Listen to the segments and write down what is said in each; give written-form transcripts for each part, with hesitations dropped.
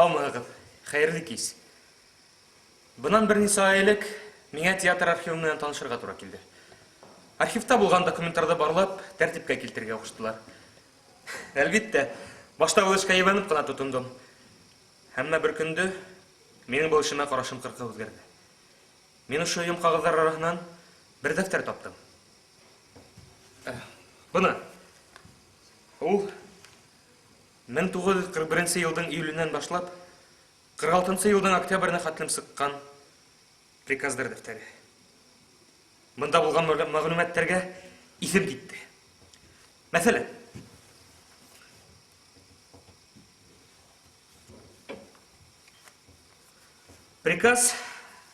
Һаумыһығыҙ, хәйерле кис. Бынан бер нисә ай элек миңә театр архивы менән танышырға тура килде. Архивта булған документтарҙы барлап, тәртипкә килтерергә ҡуштылар. Әлбиттә, башта был эшкә ебәнеп кына тотондом. Әмма бер көндө минең был эшемә карашым кыркы үзгәрде. Мин ошо өйөм ҡағыҙҙар араһынан бер дәфтәр таптым. Э, бына. Ул 1941 елдың июленнән башлап 46 елдың октябренә хәтлем сыҡҡан приказдар дәфтәре. Бында булған мәгълүматтәргә иҫем китте. Мәҫәлән, приказ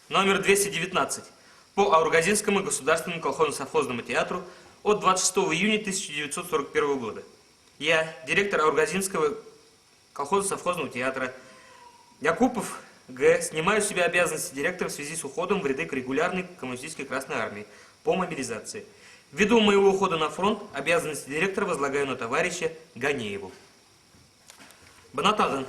номер 219 по Аургазинскому государственному колхозно-совхозному театру от 26 июня 1941 года. Я, директор Аургазинского колхозно-совхозного театра Якупов Г. снимаю с себя обязанности директора в связи с уходом в ряды к регулярной коммунистической Красной Армии по мобилизации. Ввиду моего ухода на фронт, обязанности директора возлагаю на товарища Ганееву. Бына тағын.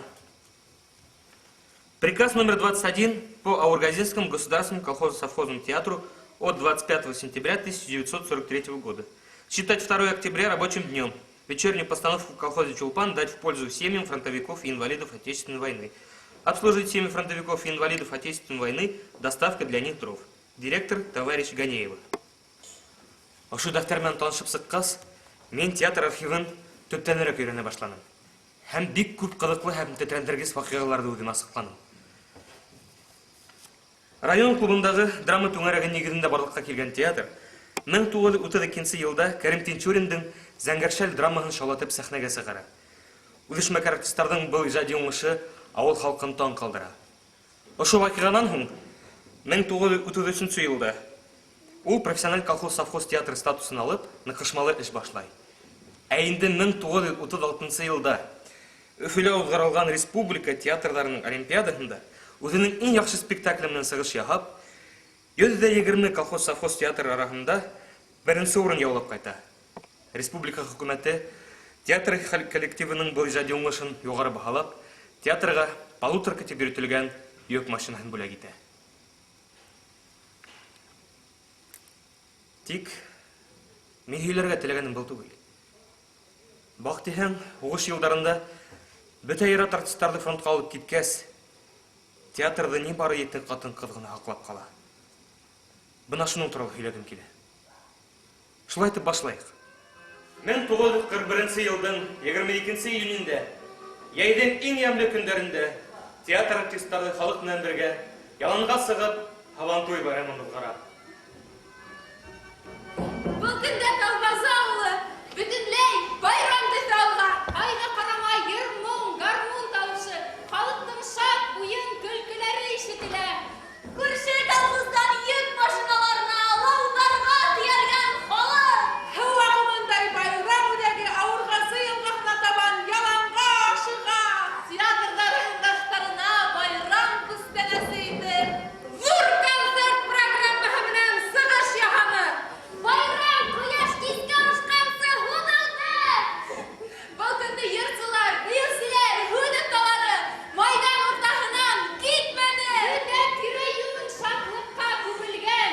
Приказ номер 21 по Аургазинскому государственному колхозно-совхозному театру от 25 сентября 1943 года. Считать 2 октября рабочим днем. Вечернюю постановку в колхозе «Чулпан» дать в пользу семьям фронтовиков и инвалидов Отечественной войны. Обслуживать семьи фронтовиков и инвалидов Отечественной войны доставка для них дров. Директор товарищ Ганеева. Ошо дәфтәр менән танышып сыҡҡас, мин театр архивын төптәнерәк өйрәнә башланым. Һәм бик күп ҡыҙыҡлы һәм тетрәндергес ваҡиғаларҙы үҙем асыҡланым. Район клубындағы драма түңәрәге нигеҙендә барлыҡҡа килгән театр 1932 йылда Кәрим Тинчуриндың Зәңгәр шәл драмаһын шаулатып сәхнәгә сығара. Үҙешмәкәр артистарҙың был ижади уңышы ауыл халҡын таң ҡалдыра. Ошо ваҡиғанан һуң 1933 йылда ул профессиональ колхоз-совхоз театры статусын алып, ныҡышмалы эш башлай. Ә инде 1936 йылда Өфөлә уҙғарылған республика театрҙарының олимпиадаһында үҙенең иң яҡшы спектакле менән сығыш яһап, 120 колхоз-совхоз театры араһында беренсе урын яулап ҡайта. Республика хөкүмәте театр коллективының был ижади уңышын юғары баһалап, театрға полуторка тип йөрөтөлгән йөк машинаһын бүләк итә. Тик мин һөйләргә теләгәнем был түгел. Баҡтиһәң, һуғыш йылдарында бөтә ир-ат артисттарҙы фронтҡа алып киткәс, театрҙы ни бары ете ҡатын-ҡыҙ ғына һаҡлап ҡала. Бына шуның турала һөйләгем килә. Шулай итеп башлайыҡ. 1941 йылдың 22 июнендә, йәйҙең иң ямьле көндәрендә театр артисттары халыҡ менән бергә яланға сығып Һабантуй байрамын уҙғара. Был көндә Талбазы ауылы бөтөнләй байрам төҫө алған. Ҡайҙа ҡарама йыр-моң, гармун тауышы, халыҡтың шат уйын-көлкөләре ишетелә. Күрше колхоздан йөк машиналарына лауҙарға тейәлгән халыҡ. Һыу ағымындай байрам үҙәге Ауырғазы йылғаһына табан яланға ашыға. Театрҙа райондаштарына байрам күстәнәсе итеп ҙур концерт программаһы менән сығыш яһаны. Байрам ҡояш киске ашҡансы һуҙылды. Был көндө йырсылар, бейеүселәр, һүҙ оҫталары майҙан уртаһынан китмәне. Бөтә тирә-йүн шатлыҡҡа күмелгән.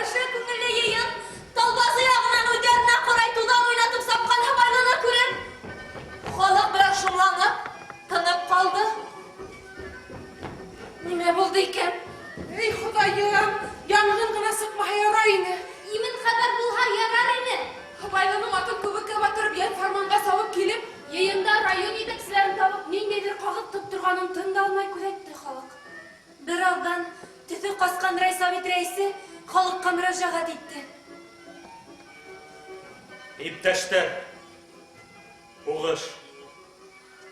Ошо күңелле йыйын Талбазы яғынан үҙҙәренә ҡарай туҙан уйнатып сапҡан һыбайлыны күреп, халыҡ бераз шомланып, тынып ҡалды. Нимә булды икән? Эй, Хоҙайым, янғын ғына сыҡмаһа ярай ине. Имен хәбәр булһа ярар ине. Һыбайлының атын күбеккә батырып, йән фарманға сабып килеп, йыйында район етәкселәрен табып, ниндәйҙер ҡағыҙ тотторғанын тын да алмай күҙәтте халыҡ. Бер аҙҙан төҫө ҡасҡан райсовет рәйесе халыҡҡа мөрәжәғәт итте. Иптәштәр, һуғыш.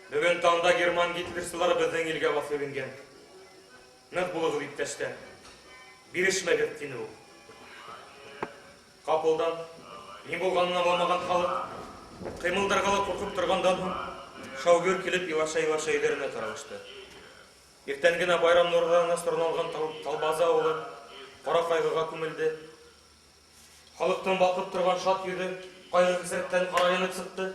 Бөгөн таңда герман гитлерсылары беҙҙең илгә баҫып ингән. Ныҡ булығыҙ, иптәштәр. Бирешмәгеҙ, тине ул. Ҡапылдан ни булғанын аңламаған халыҡ ҡыймылдарға ла ҡурҡып торғандан һуң шау-гөр килеп илаша-илаша өйҙәренә таралышты. Иртән генә байрам нурҙарына сорналған Талбазы ауылы ҡара ҡайғыға күмелде. Халыҡтың балҡып торған шат йөҙө ҡайғы-хәсрәттән ҡара янып сыҡты.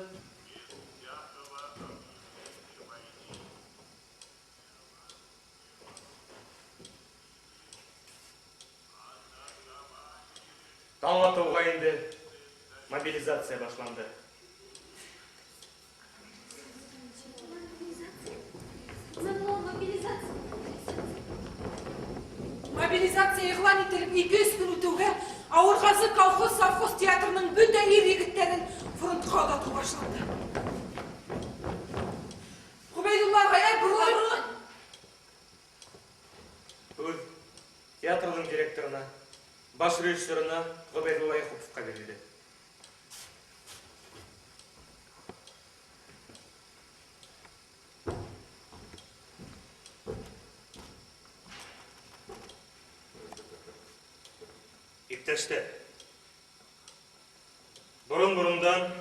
Таң атыуға инде мобилизация башланды. Мобилизация игълан ителеп 200 көн үтүгә Авыргазы колхоз-совхоз театрының бөтә ир-егетләрен фронтка озату башланды. Гобәйдулла агай, бронь! Һүҙ театрҙың директорына, баш режиссерына Гобәйдулла Яҡуповҡа бирелде. Иптәштәр, борон-борондан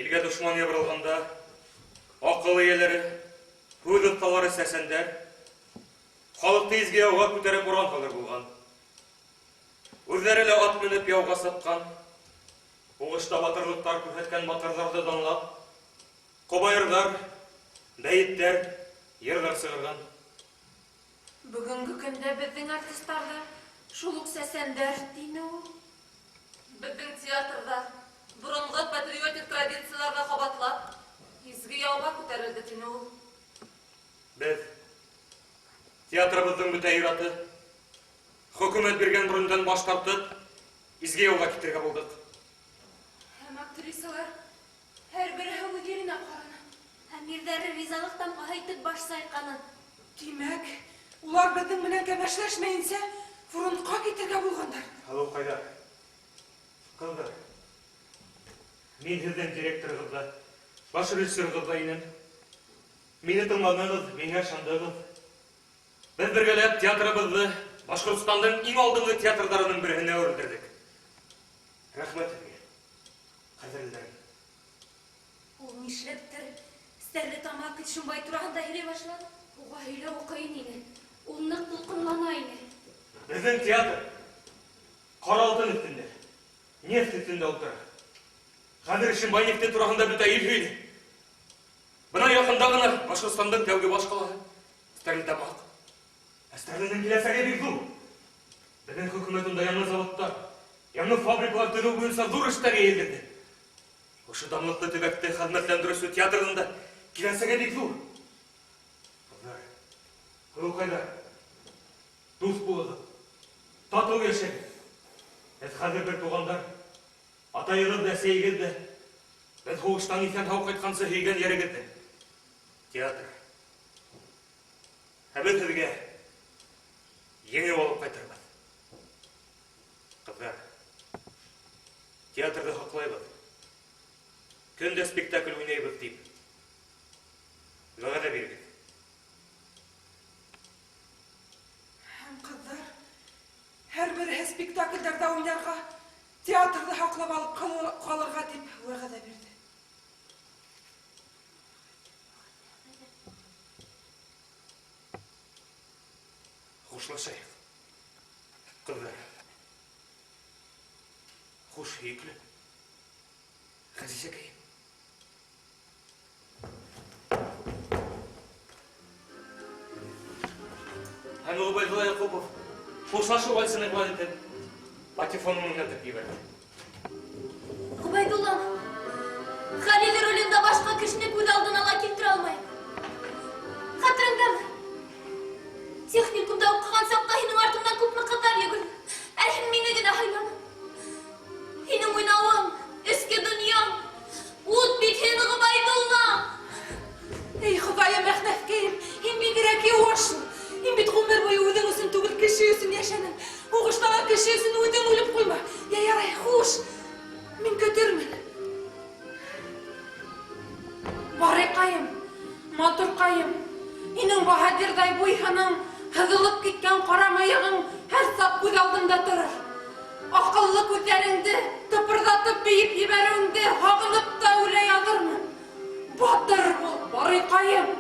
илгә дошман ябырылганда акыл ияләре, һүҙ оҫталары сәсәндәр халыҡты изге яуға күтәреп уран һалыр булған. Үҙҙәре лә ат менеп яуға сыҡҡан, һуғышта батырлыҡтар күрһәткән батырҙарҙы данлап, ҡобайырҙар, бәйеттәр, йырҙар сығарған. Бөгөнгө көндә беҙҙең артистар ҙа шул уҡ сәсәндәр, тине ул. Беҙҙең театрҙа боронғо патриотик традицияларҙы ҡабатлап, изге яуға күтәрелде, тине ул. Беҙ театрыбыҙҙың бөтә ир-аты хөкүмәт биргән броньдан баш тартып, изге яуға китергә булдыҡ. Һәм актрисалар һәр береһе үҙ иренә ҡараны. Һәм ирҙәре ризалыҡ тамғаһы итеп баш сайҡаны. Тимәк, улар беҙҙең менән кәңәшләшмәйенсә фронтҡа китергә булғандар. Һылыуҡайҙар, ҡыҙҙар, мин һеҙҙең директорығыҙ ҙа, баш режиссерығыҙ ҙа инем. Мине тыңланығыҙ, миңә ышандығыҙ. Беҙ бергәләп театрыбыҙҙы Башҡортостандың иң алдынғы театрҙарының береһенә әүерелдерҙек. Рәхмәт һеҙгә, ҡәҙерлеләрем. Ул нишләптер Стәрлетамаҡ Ишембай тураһында һөйләй башланы. Уға һөйләү ҡыйын ине. Ул ныҡ тулҡынлана ине. Беҙҙең театр ҡара алтын өҫтөндә, нефть өҫтөндә ултыра. Хәҙер Ишембай нефте тураһында бөтә ил һөйләй. Бына яҡында ғына Башҡортостандың тәүге баш ҡалаһы Стәрлетамаҡ. Ә Стәрленең киләсәге бик ҙур. Беҙҙең хөкүмәт унда яңы заводтар, яңы фабрикалар төҙөү буйынса ҙур эштәр йәйелдерҙе. Ошо данлыҡлы төбәкте хеҙмәтләндереүсе театрҙың да киләсәге бик ҙур. Ҡыҙҙар, һылыуҡайҙар, дуҫ булығыҙ, татыу йәшәгеҙ. Беҙ хәҙер бер туғандар, атайығыҙ ҙа, әсәйегеҙ ҙә, беҙ һуғыштан иҫән-һау ҡайтҡансы һөйгән йәрегеҙ ҙә. Театр. Ә беҙ һеҙгә еңеү алып ҡайтырбыҙ. Ҡыҙҙар, театрҙы һаҡлайбыҙ. Көн дә спектакль уйнайбыҙ тип вәғәҙә бирегеҙ. Һәм ҡыҙҙар һәр береһе спектаклдәрҙә уйнарға, театрҙы һаҡлап алып ҡалырға тип вәғәҙә бирҙе. Хушлашайыҡ, ҡыҙҙар. Хуш, һөйөклө Ғәзизәкәйем. Һәм Ғөбәйҙулла Яҡупов хушлашыу вальсын иғлан итеп, патефонын уйнатып ебәрҙе. Ғөбәйҙулла, Хәлил ролендә башҡа кешене күҙ алдына ла килтерә алмайым. Хәтереңдәме? Техникумда уҡыған саҡта һинең артыңдан күпме ҡыҙҙар йүгерҙе. Ә һин мине генә һайланың. Һинең уйнауың, эске донъяң, ут бит һин, Ғөбәйҙулла! Эй, Хоҙайым, Әхнәфкәйем, һин бигерәк йыуаш шул. Һин бит ғүмер буйы үҙең өсөн түгел, кеше өсөн йәшәнең. Һуғышта ла кеше өсөн үҙең үлеп ҡуйма. Йә, ярай, хуш. Мин көтөрмөн. Барыҡайым, матурҡайым, һинең баһадирҙай буйһының, һыҙылып киткән ҡара мыйығың һәр саҡ күҙ алдымда торор. Аҡыллы күҙҙәреңде тыпырҙатып бейеп ебәреүеңде һағынып та үлә яҙырмын. Батыр бул, барыҡайым.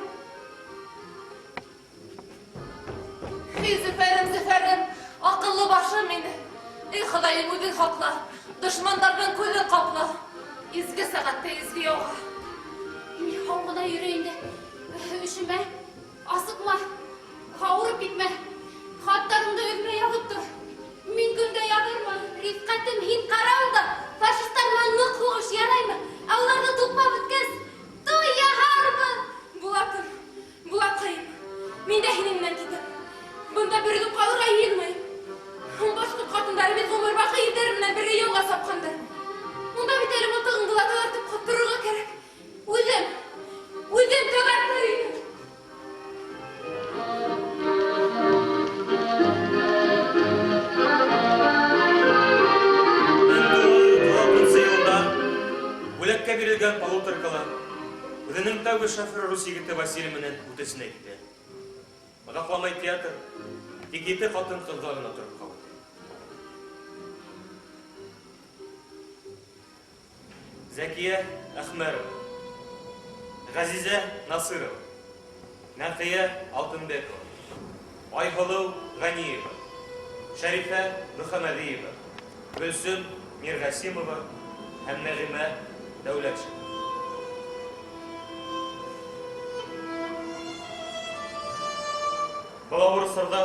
Эй, Зөфәрем, Зөфәрем, аҡыллы башым мине. Эй, Хоҙайым, үҙең һаҡла, дошмандарҙың күҙен ҡапла. Изге сәғәттә изге яуға. Мин һау ғына йөрөй инде. Өшөмә, асыҡма, ауырып китмә. Хаттарыңды өҙмәй яҙып тор. Мин көндә яҙырмын, Рифҡәт Троллейбус шоферы рус егете Василий менән үтесенә китә. Оҙаҡламай театр тик ете ҡатын-ҡыҙға ғына тороп ҡала. Зәкиә Әхмәрова, Ғәзизә Насырова, Нәҡиә Алтынбекова, Айһылыу Ғәниева, Шәрифә Мөхәмәҙиева, Гөлсөм Мирғәсимова һәм Нәғимә Дәүләтшина. Был ауыр осорҙа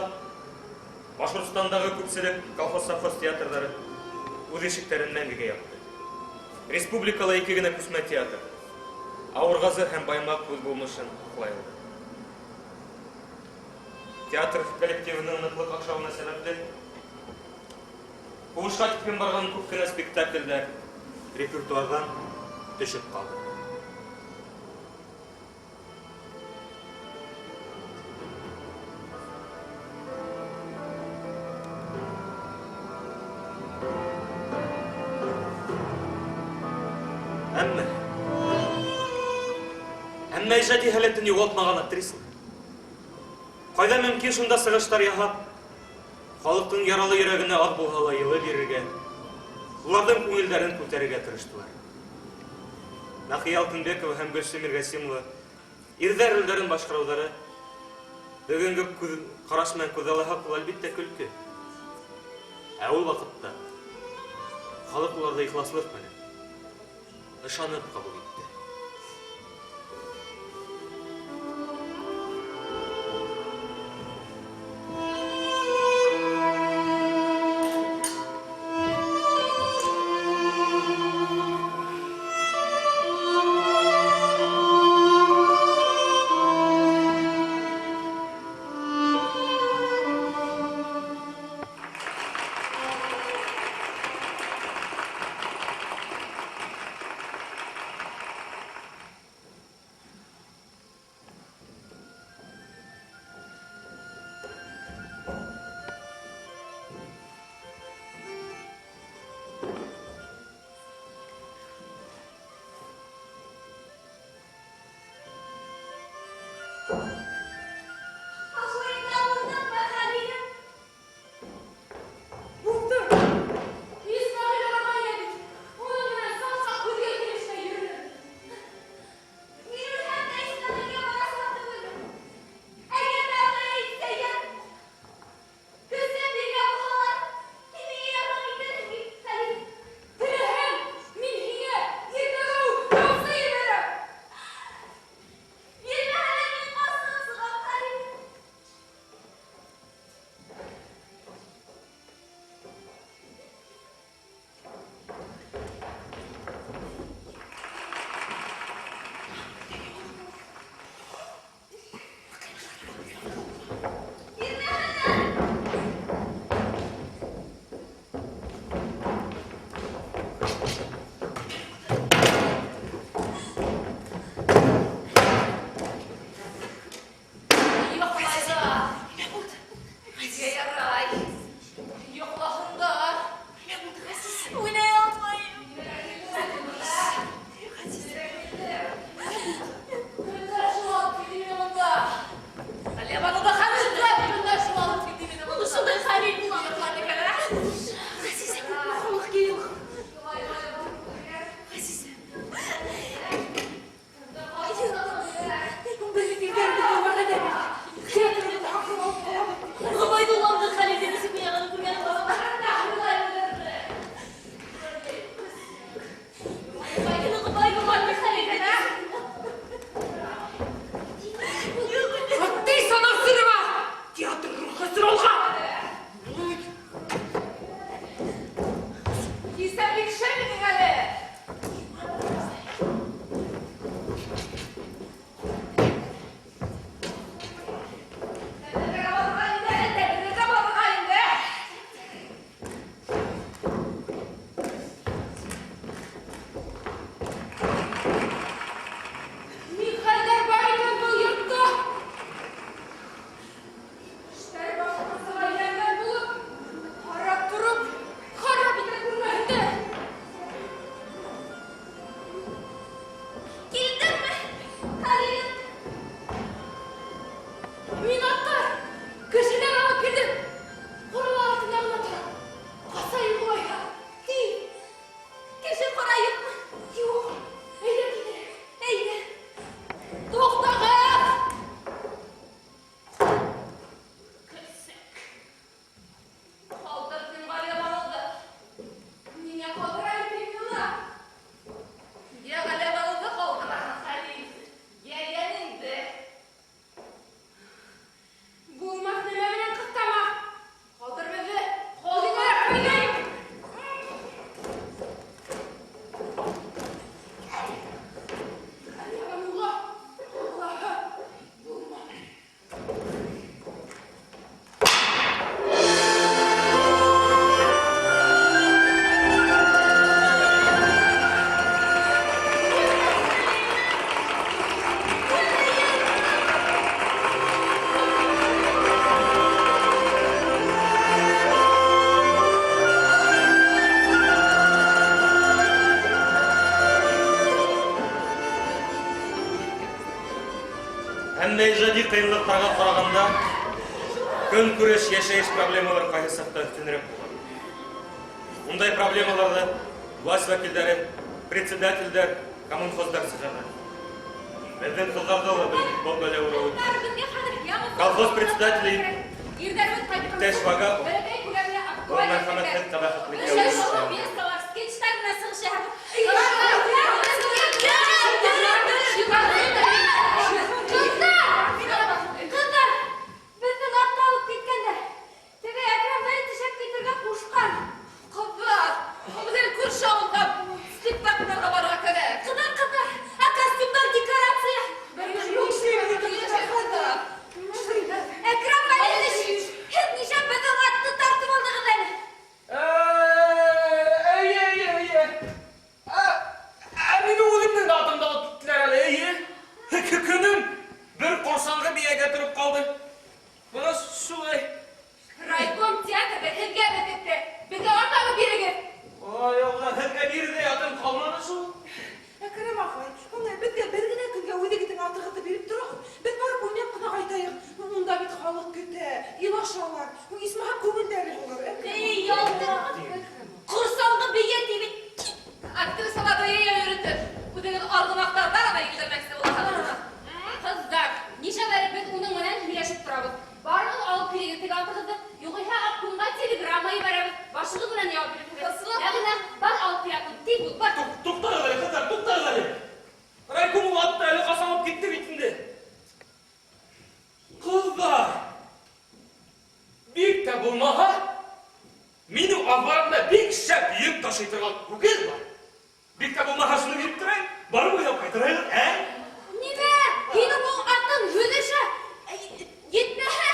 Башҡортостандағы күпселек колхоз-совхоз театрҙары үҙ ишектәрен мәңгегә япты. Республикала ике генә күсмә театр Ауырғазы һәм Баймаҡ үҙ булмышын һаҡлай алды. Театр коллективының ныҡлы ҡаҡшауына сәбәпле һуғышҡа тиклем барған күп кенә спектаклдәр репертуарҙан төшөп ҡалды. Әммә ижади һәләтен юғалтмаған актриса ҡайҙа мөмкин шунда сығыштар яһап, халыҡтың яралы йөрәгенә аҙ булһа ла йылы бирергә, уларҙың күңелдәрен күтәрергә тырыштылар. Нәҡиә Алтынбекова һәм Гөлсөм Мирғәсимова ирҙәр ролдәрен башҡарыуҙары бөгөнгө ҡараш менән күҙаллаһаҡ, ул әлбиттә көлкө. Ә ул ваҡытта халыҡ уларҙы ихласлыҡ менән ышанып ҡабул итте. Операға ҡарағанда көнкүреш йәшәйеш проблемалары ҡайһы саҡта өҫтөнөрәк була. Ундай проблемаларҙы власть вәкилдәре, председателдәр, коммунхоздар сығара. Беҙҙең ҡыҙҙарҙы ла был бәлә урап үтте. Колхоз председателе иптәш Вагапов был мәрхәмәтһеҙ ҡәбәхәтлеккә үҙе эшләне. Скетчтар менән сығыш яһап. Ҡыҙҙар! Ҡыҙҙар! Беҙҙең атты алып киткәндәр. Теге Әкрам Вәли төшәп китергә ҡушҡан. Ҡыҙҙар, беҙ әле күрше ауылға спектаклдарға барырға кәрәк. Ҡыҙҙар, ҡыҙҙар, ә костюмдар, декорация. Әкрам Вәлиевич, һеҙ нишләп беҙҙең атты тартып алдығыҙ әле? Эйе, эйе, эйе. Ә минең үҙемдең дә атымды алып киттеләр әле, эйе. Көнөм бер ҡорсаңғы бейәгә тороп ҡалды. Бына шулай. Райком театрҙы һеҙгә бөтөптө. Беҙгә ат алып бирегеҙ. Ай, Алла, һеҙгә бирҙе, атым ҡалманы шул. Әкрәм ағай, уңай беҙгә бер генә көнгә үҙегеҙҙең атығыҙҙы биреп тороғоҙ. Беҙ барып уйнап ҡына ҡайтайыҡ. Унда бит халыҡ көтә, илашалар. Исмаһам күңелдәре булыр. Эй, ялтыр. Ҡорсаңғы бейә ти бит. Актрисаларҙы йәйәү йөрөтөп, үҙегеҙ арғымаҡтарҙа ғына елдермәксе булаһығыҙ. Ҡыҙҙар, нишләп әле беҙ уның менән һөйләшеп торабыҙ? Барығыҙ алып килегеҙ теге атығыҙҙы, юғиһә обкомға телеграмма ебәрәбеҙ, башығыҙ менән яуап бирерһегеҙ. Нәғимә, бар алып кил атын, тиҙ бул, бар. Туҡтағыҙ әле, ҡыҙҙар, туҡтағыҙ әле. Райком ул атты әле ҡасан алып китте бит инде. Ҡыҙҙар, бик тә булмаһа, минең амбарымда бик шәп йөк ташый торған үгеҙ бар. Бик тә булмаһа, шуны биреп торайым, барып уйнап ҡайтырайыҡ, ә? Нимә? Һинең ул атың һөҙөшә. Етмәһә,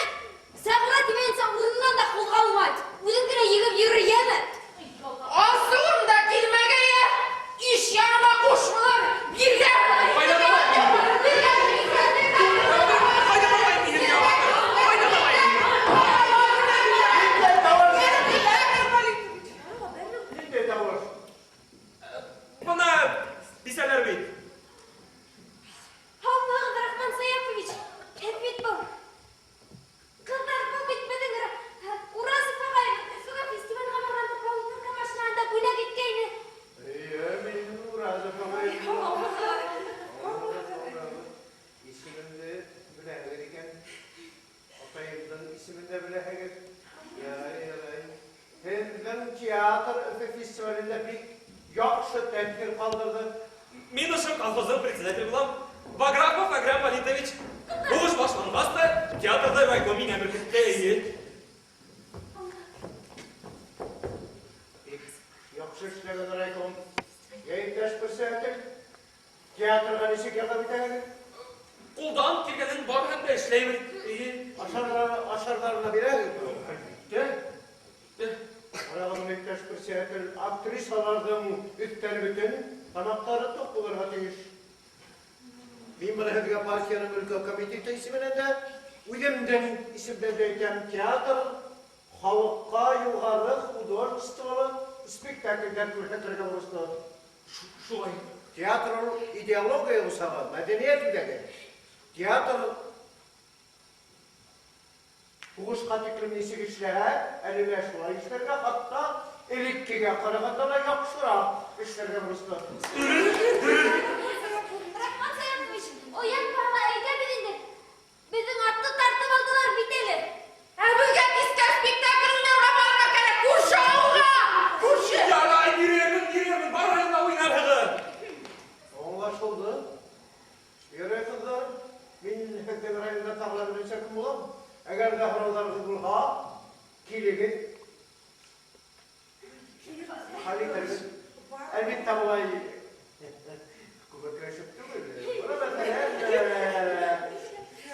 Сәғирә тимәйенсә урынынан да ҡуҙғалмай. Үҙең генә егеп йөрөр, йәме? Асыуым да килмәгәйе, иш яныма ҡушмалар, биргә. Ҡайҙа барайым? Ҡайҙа барайым мин һеҙгә? Ҡайҙа барайым? Ниндәй тауыш? Бына бисәләр бит. Һаумыһығыҙ, Рахман Саяфович. Һеҙ бит был. Ҡыҙҙар, был бит беҙҙең Уразов ағай Өфөгә фестивалгә барғанда полуторка машинаһында бүләк иткәйне. Эйе, мин Уразов ағай. Исемемде беләһегеҙ икән. Атайымдың исемен дә беләһегеҙ. Ярай, ярай. Һеҙҙең театр Өфө фестивалендә бик яҡшы тәьҫир ҡалдырҙы. Мин ошо колхоздың председателе булам. Ваграпов Аграм Валитович. Һуғыш башланғас та театрҙа райком миңә беркетте, эйе. Бик яҡшы эшләгән райком. Йә, иптәш председатель, театрға нисек ярҙам итәһегеҙ? Ҡулдан килгәнен барыһын да эшләйбеҙ, эйе. Ашарҙарына бирәһегеҙме? Әлбиттә. Ҡарағыҙ, иптәш председатель, актрисаларҙың өҫтәре бөтөн, тамаҡтары туҡ булырға тейеш. Мин бына һеҙгә партияның өлкә комитеты исеменән дә, үҙемдең исемдән дә әйтәм, театр халыҡҡа юғары художестволы спектаклдәр күрһәтергә бурыслы. Шулай. Театр ул идеология усағы, мәҙәниәт үҙәге. Театр һуғышҡа тиклем нисек эшләһә, әле лә шулай эшләргә, хатта элеккегә ҡарағанда ла яҡшыраҡ эшләргә бурыслы. Рахман Саяфович, оят бала әйтәбеҙ инде. Беҙҙең атты тартып алдылар бит әле. Ә беҙгә кискә спектакль уйнарға барырға кәрәк, күрше ауылға. Күрше. Ярай, бирермен, бирермен, барығыҙ ҙа уйнарһығыҙ. Аңлашылды. Ярай, ҡыҙҙар, мин һеҙҙең районда тағы ла бер нисә көн булам. Әгәр ҙә һорауҙарығыҙ булһа, килегеҙ. Хәл итәрбеҙ. Әлбиттә, былай күмәкләшеп түгел. Бына мәҫәлән,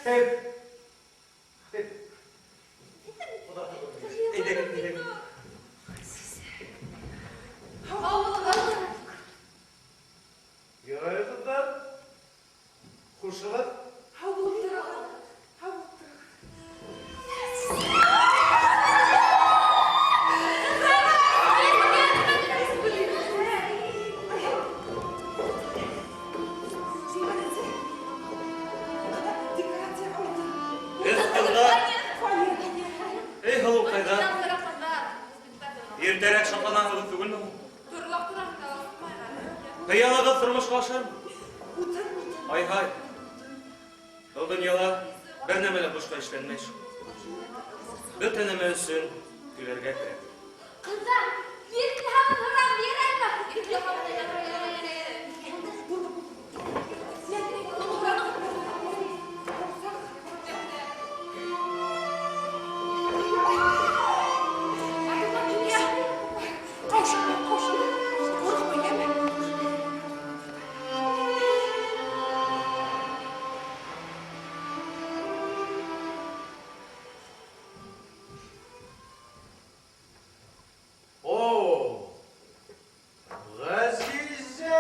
һеҙ. Һеҙ. Әйҙәгеҙ, әйҙәгеҙ. Ярай, ҡыҙҙар. Хушығыҙ. Һау булып тороғоҙ. Һау булып тороғоҙ. Декорация алды. Һылыуҡайҙар! Эй, һылыуҡайҙар! Иртәрәк шатланаһығыҙ түгелме һуң? Хыялығыҙ тормошҡа ашырмы? Ай-һай! Был донъяла бер нәмә лә бушҡа эшләнмәй шул. Бөтә нәмә өсөн түләргә кәрәк. Ҡыҙҙар, иркен һаман һорам, яраймы? Ҡаушама, ҡаушама. Ҡурҡма, йәме. О, Ғәзизә!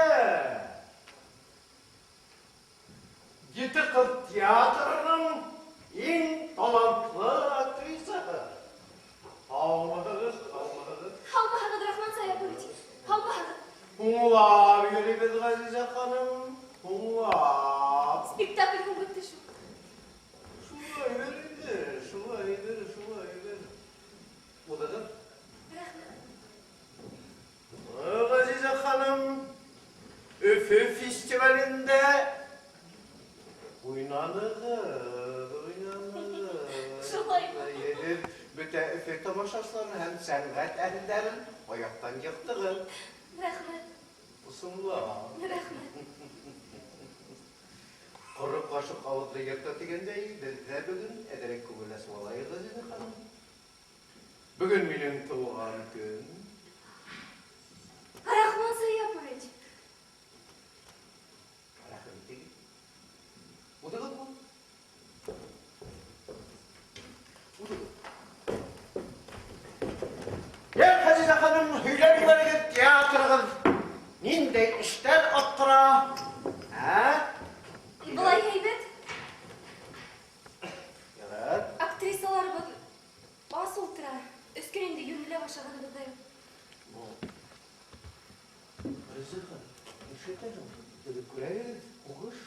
Ете ҡыҙ театрының иң талантлы актрисаһы. Һаумыһығыҙ, һаумыһығыҙ. Һаумыһығыҙ, Рахман Саяпович. Һаумыһығыҙ. Һуңлап йөрөйбөҙ, Ғәзизә ханым, һуңлап. Спектакль һуң бөттө шул. Шулайҙыр инде, шулайҙыр, шулайҙыр. Уҙығыҙ. Рәхмәт. Ғәзизә ханым, Өфө фестивалендә уйнанығыҙ, уйнанығыҙ. Шулаймы? Һеҙ бөтә Өфө тамашасыларын һәм сәнғәт әһелдәрен аяҡтан йыҡтығыҙ. Рәхмәт. Ысынлап. Рәхмәт. Ҡоро ҡашыҡ ауыҙҙы йырта тигәндәй, беҙ ҙә бөгөн әҙерәк күңел асып алайыҡ, Ғәзизә ханым. Бөгөн минең тыуған көн. Рахман Саяпович. Рәхим итегеҙ. Уҙығыҙ. Уҙығыҙ. Йә, Ғәзизә ханым, һөйләп ебәрегеҙ, театрығыҙ ниндәй эштәр атҡара? Ә? Былай һәйбәт. Ярар. Актрисаларыбыҙ ас ултыра. Өс көн инде йүнләп ашағаныбыҙ ҙа юҡ. Ғәзизә ханым, нишләтәһең? Теге күрәгеҙ, һуғыш.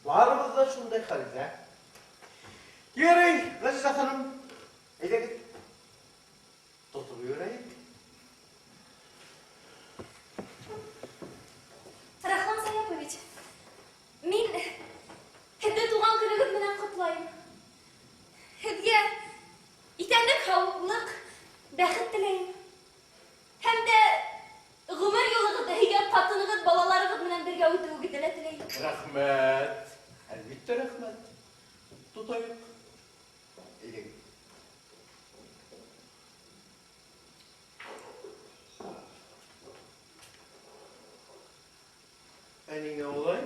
Барыбыҙ ҙа шундай хәлдә. Ярай, Ғәзизә ханым, әйҙәгеҙ. Тотоп ебәрәйек. Рахман Саяпович, мин һеҙҙе тыуған көнөгөҙ менән ҡотлайым. Һеҙгә иҫәнлек, һаулыҡ, бәхет теләйем. Һәм дә ғүмер юлығыҙҙы һөйгән ҡатынығыҙ, балаларығыҙ менән бергә үтеүегеҙҙе лә теләйем. Рәхмәт. Әлбиттә рәхмәт. Тотайыҡ. Әйҙәгеҙ. Ә ниңә улай?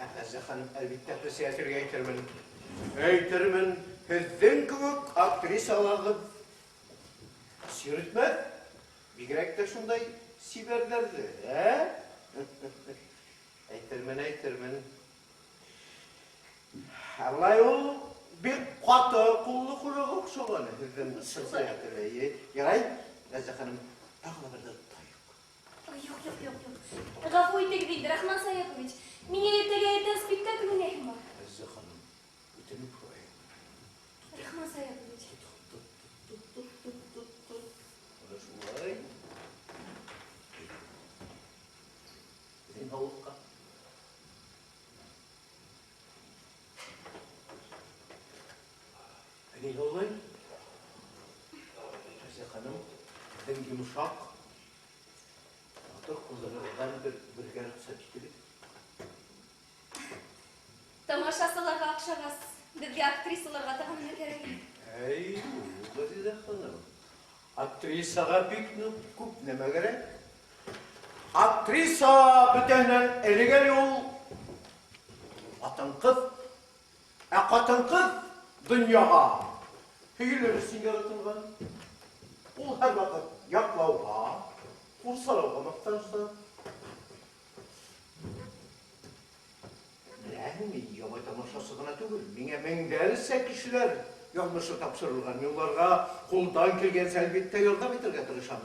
Ә Ғәзизә ханым, әлбиттә, председателгә әйтермен. Әйтермен, һеҙҙең кеүек актрисаларҙы сиртмәҫ. Бигерәк тә шундай сибәрҙәрҙе, ә? Әйтермен, әйтермен. Алай ул бик ҡаты ҡуллы хужаға оҡшаған һеҙҙең председатель. Ярай, Ғәзизә ханым, тағы ла берҙе тотайыҡ. Ой, юҡ, юҡ, юҡ, юҡ. Ғәфү итегеҙ инде, Рахман Саяпович. Миңә иртәгә иртән спектакль уйнайһым бар. Ғәзизә ханым, үтенеп һорайым. Рахман Саяпович. Тот, тот, тот, тот, тот, тот. Бына шулай. Беҙҙең һаулыҡҡа. Ә ниңә улай? Ғәзизә ханым, беҙҙең йомшаҡ, матур ҡулдарығыҙҙан бергә рөхсәт итегеҙ. Тамашасыларға оҡшағас, беҙгә актрисаларға тағы нимә кәрәк? Әй, Ғәзизә ханым, актрисаға бик ныҡ күп нәмә кәрәк. Актриса бөтәһенән элек әле ул ҡатын-ҡыҙ. Ә ҡатын-ҡыҙ донъяға һөйөлөр өсөн яратылған. Ул һәр ваҡыт яҡлауға, ҡурсалауға мохтаж да. Беләһеңме, мин ябай тамашасы ғына түгел, миңә меңдәрсә кешеләр яҙмышы тапшырылған. Мин уларға ҡулдан килгәнсә әлбиттә ярҙам итергә тырышам.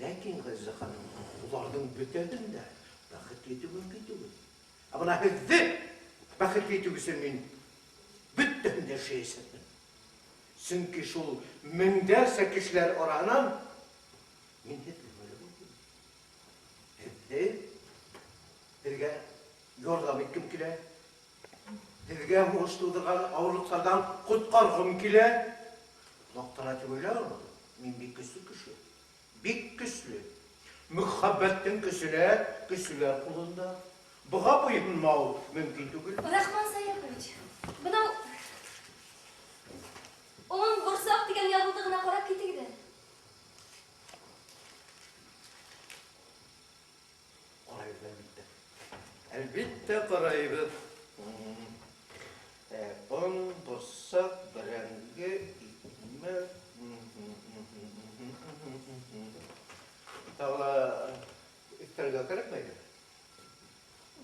Ләкин, Ғәзизә ханым, уларҙың бөтәһен дә бәхетле итеү мөмкин түгел. Ә бына һеҙҙе бәхетле итеү өсөн мин бөтәһен дә эшләйәсәкмен. Сөнки шул меңдәрсә кешеләр араһынан мин һеҙҙе бүлеп алдым. Һеҙҙе һеҙгә ярҙам иткем килә. Һеҙгә һуғыш тыуҙырған ауырлыҡтарҙан ҡотҡарғым килә. Маҡтана тип уйламағыҙ. Мин бик көслө кеше. Бик көслө. Мөхәббәттең көсөнә көслөләр ҡулында. Быға буйһонмау мөмкин түгел. Рахман Саяпович, бынау он борсаҡ тигән яҙылдығына ҡарап китегеҙ әле. Ҡарайбыҙ, әлбиттә. Әлбиттә ҡарайбыҙ. Он, борсаҡ, бәрәңге, икмәк. Тағы ла өҫтәргә кәрәкмәйме?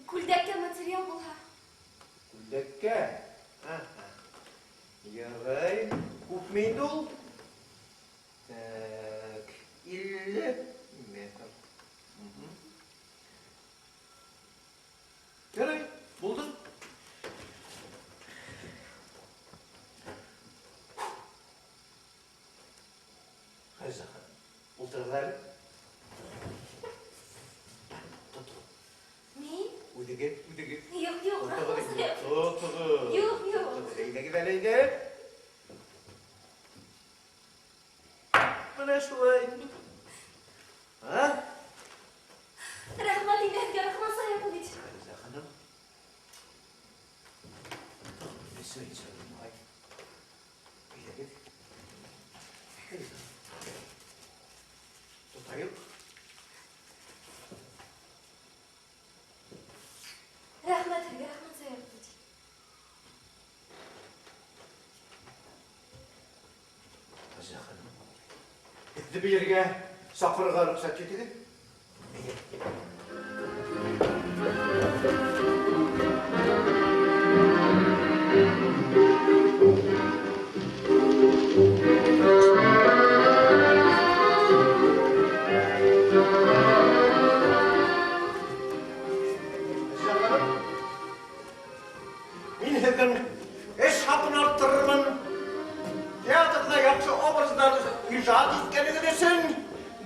Күлдәккә материал булһа. Күлдәккә? Аһа. Ярай, күпме инде ул? Так, 50 метр. Ярай, булды. Хәзер, ултырығыҙ әле. Тотоғоҙ. Мин? Үҙегеҙ, үҙегеҙ. Юҡ, юҡ, Тотоғоҙ рәхмәт. инде. Тотоғоҙ. Юҡ, юҡ. Тотоғоҙ. Әйҙәгеҙ әле, әйҙә. Бына шулай. А? Рәхмәт инде, Рахман Саяпович. Хәҙисә ханым. Әйҙәгеҙ. Тотайыҡ. Рәхмәт һеҙгә, Рахман Саяпович. Хәҙисә ханым, һеҙҙе бейергә саҡырырға рөхсәт итегеҙ. Мин һеҙҙең эш хаҡын арттырырмын. Театрҙа яҡшы образдар ижад иткәнегеҙ өсөн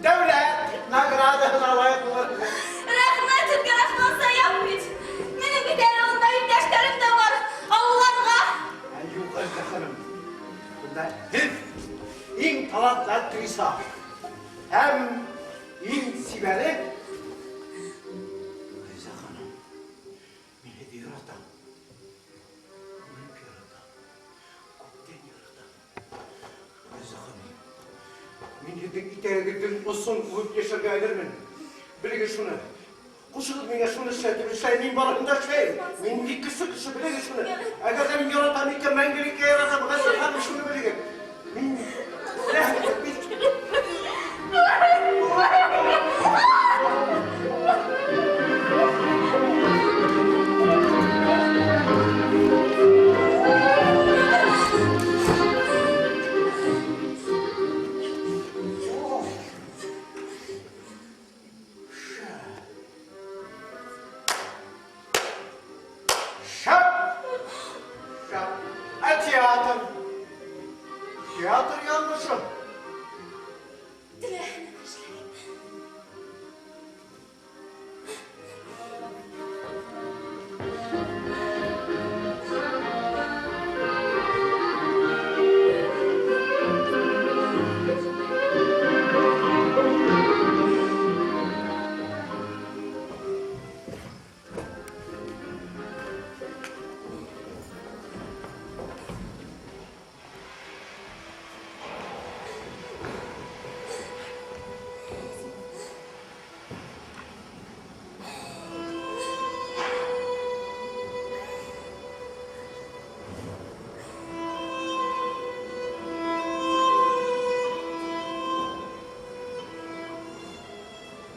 дәүләт наградаһына лайыҡ булырһығыҙ. Рәхмәт һеҙгә, Рахман Саяпович. Минең бит әле унда иптәштәрем дә бар. Ауылларға. Ә, юҡ, Хәҙисә ханым. Бында һеҙ иң талантлы актриса һәм иң сибәре. Хәҙисә ханым, мин һеҙҙе яратам. Үлеп яратам. Күптән яратам. Хәҙисә ханым, мин һеҙҙең итәгегеҙҙең осон үбеп йәшәргә әҙермен. Белегеҙ шуны. Ҡушығыҙ миңә шуны эшләтеп эшләйем, мин барыһын да эшләйем. Мин бик көслө кеше, белегеҙ шуны. Әгәр ҙә мин яратам икән, мәңгелеккә яратам. Хәҙисә ханым, шуны белегеҙ. Мин Театр. Театр yanlışım.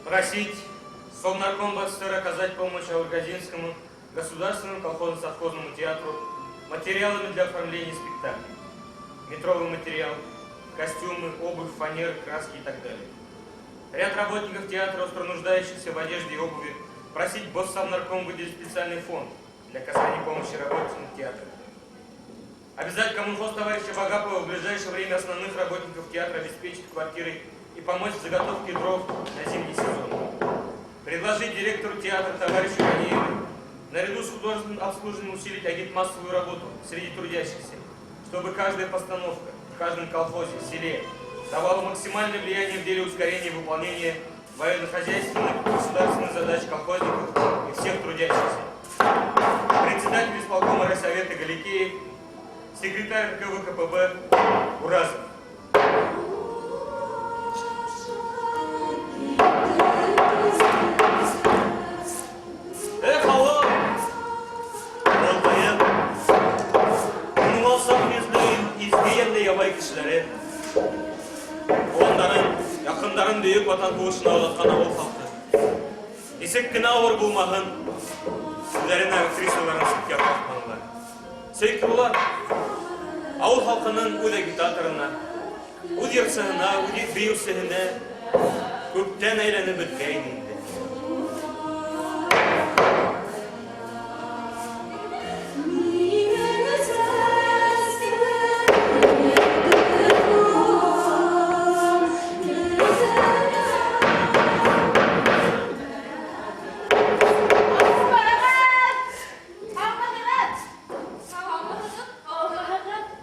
Просить Совнарком БССР оказать помощь Аургазинскому государственному колхозно-совхозному театру материалами для оформления спектаклей. Метровый материал, костюмы, обувь, фанеры, краски и так далее. Ряд работников театра, остро нуждающихся в одежде и обуви, просить Госсовнарком выделить специальный фонд для оказания помощи работникам театра. Обязать коммунхоз товарища Вагапова в ближайшее время основных работников театра обеспечить квартирой и помочь в заготовке дров на зимний сезон. Предложить директору театра товарищу Ганееву наряду с художественным обслуживанием усилить агитмассовую работу среди трудящихся, чтобы каждая постановка в каждом колхозе, селе давала максимальное влияние в деле ускорения выполнения военно-хозяйственных и государственных задач колхозников и всех трудящихся. Председатель исполкома райсовета Галикеев, секретарь РКВКПБ Уразов. Эх, авыл! Авылкаем! Уның алсаҡ йөҙлө, изге йәнле ябай кешеләре, туғандарын, яҡындарын Бөйөк Ватан һуғышына оҙатҡан ауыл халҡы. Нисек кенә ауыр булмаһын, үҙҙәренең актрисаларын ситкә ҡаҡманылар. Сөнки улар ауыл халҡының үҙ агитаторына, үҙ йырсыһына, үҙ бейеүсеһенә күптән әйләнеп бөткәйне инде.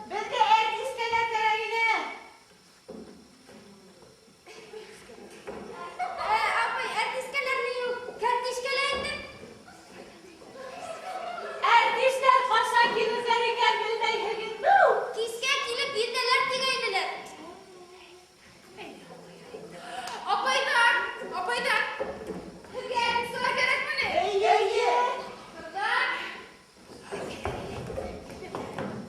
Беҙгә әртисткәләр кәрәк ине. Апай, әртисткәләр ни ул? Кәртишкәләр инде. Әртистәр ҡасан килерҙәр икән белмәйһегеҙме? Кискә килеп етәләр тигәйнеләр. Апайҙар, апайҙар. Һеҙгә әртисткәләр кәрәкме ни? Эйе, эйе. Ҡыҙҙар.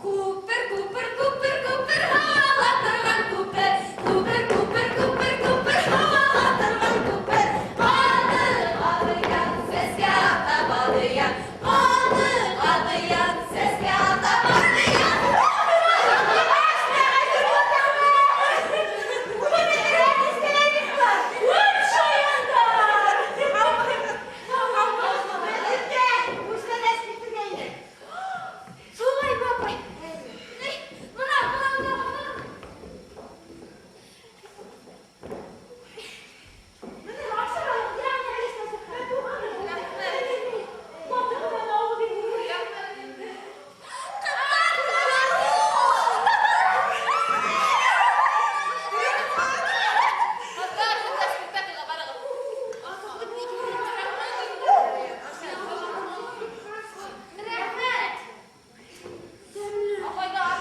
Күпер, күпер, күпер, күпер, һауала торған күпер. Күпер, күпер, күпер, күпер, һауала торған күпер. Ҡалдыҡ аҙыян, сәскә ата баҙыян. Ҡалдыҡ аҙыян, сәскә ата баҙыян. Үҙ шаяндар! Беҙгә күстәнәс килтергәйне. Шулаймы, апай? Эй, Бына, бына, бына, бына. Беҙ ашығайыҡ, яңы Мантығынан ауыҙ инде. Ҡыҙҙар, ҡыҙҙар, бында спектаклгә барығыҙ. Рәхмәт. Апайҙар.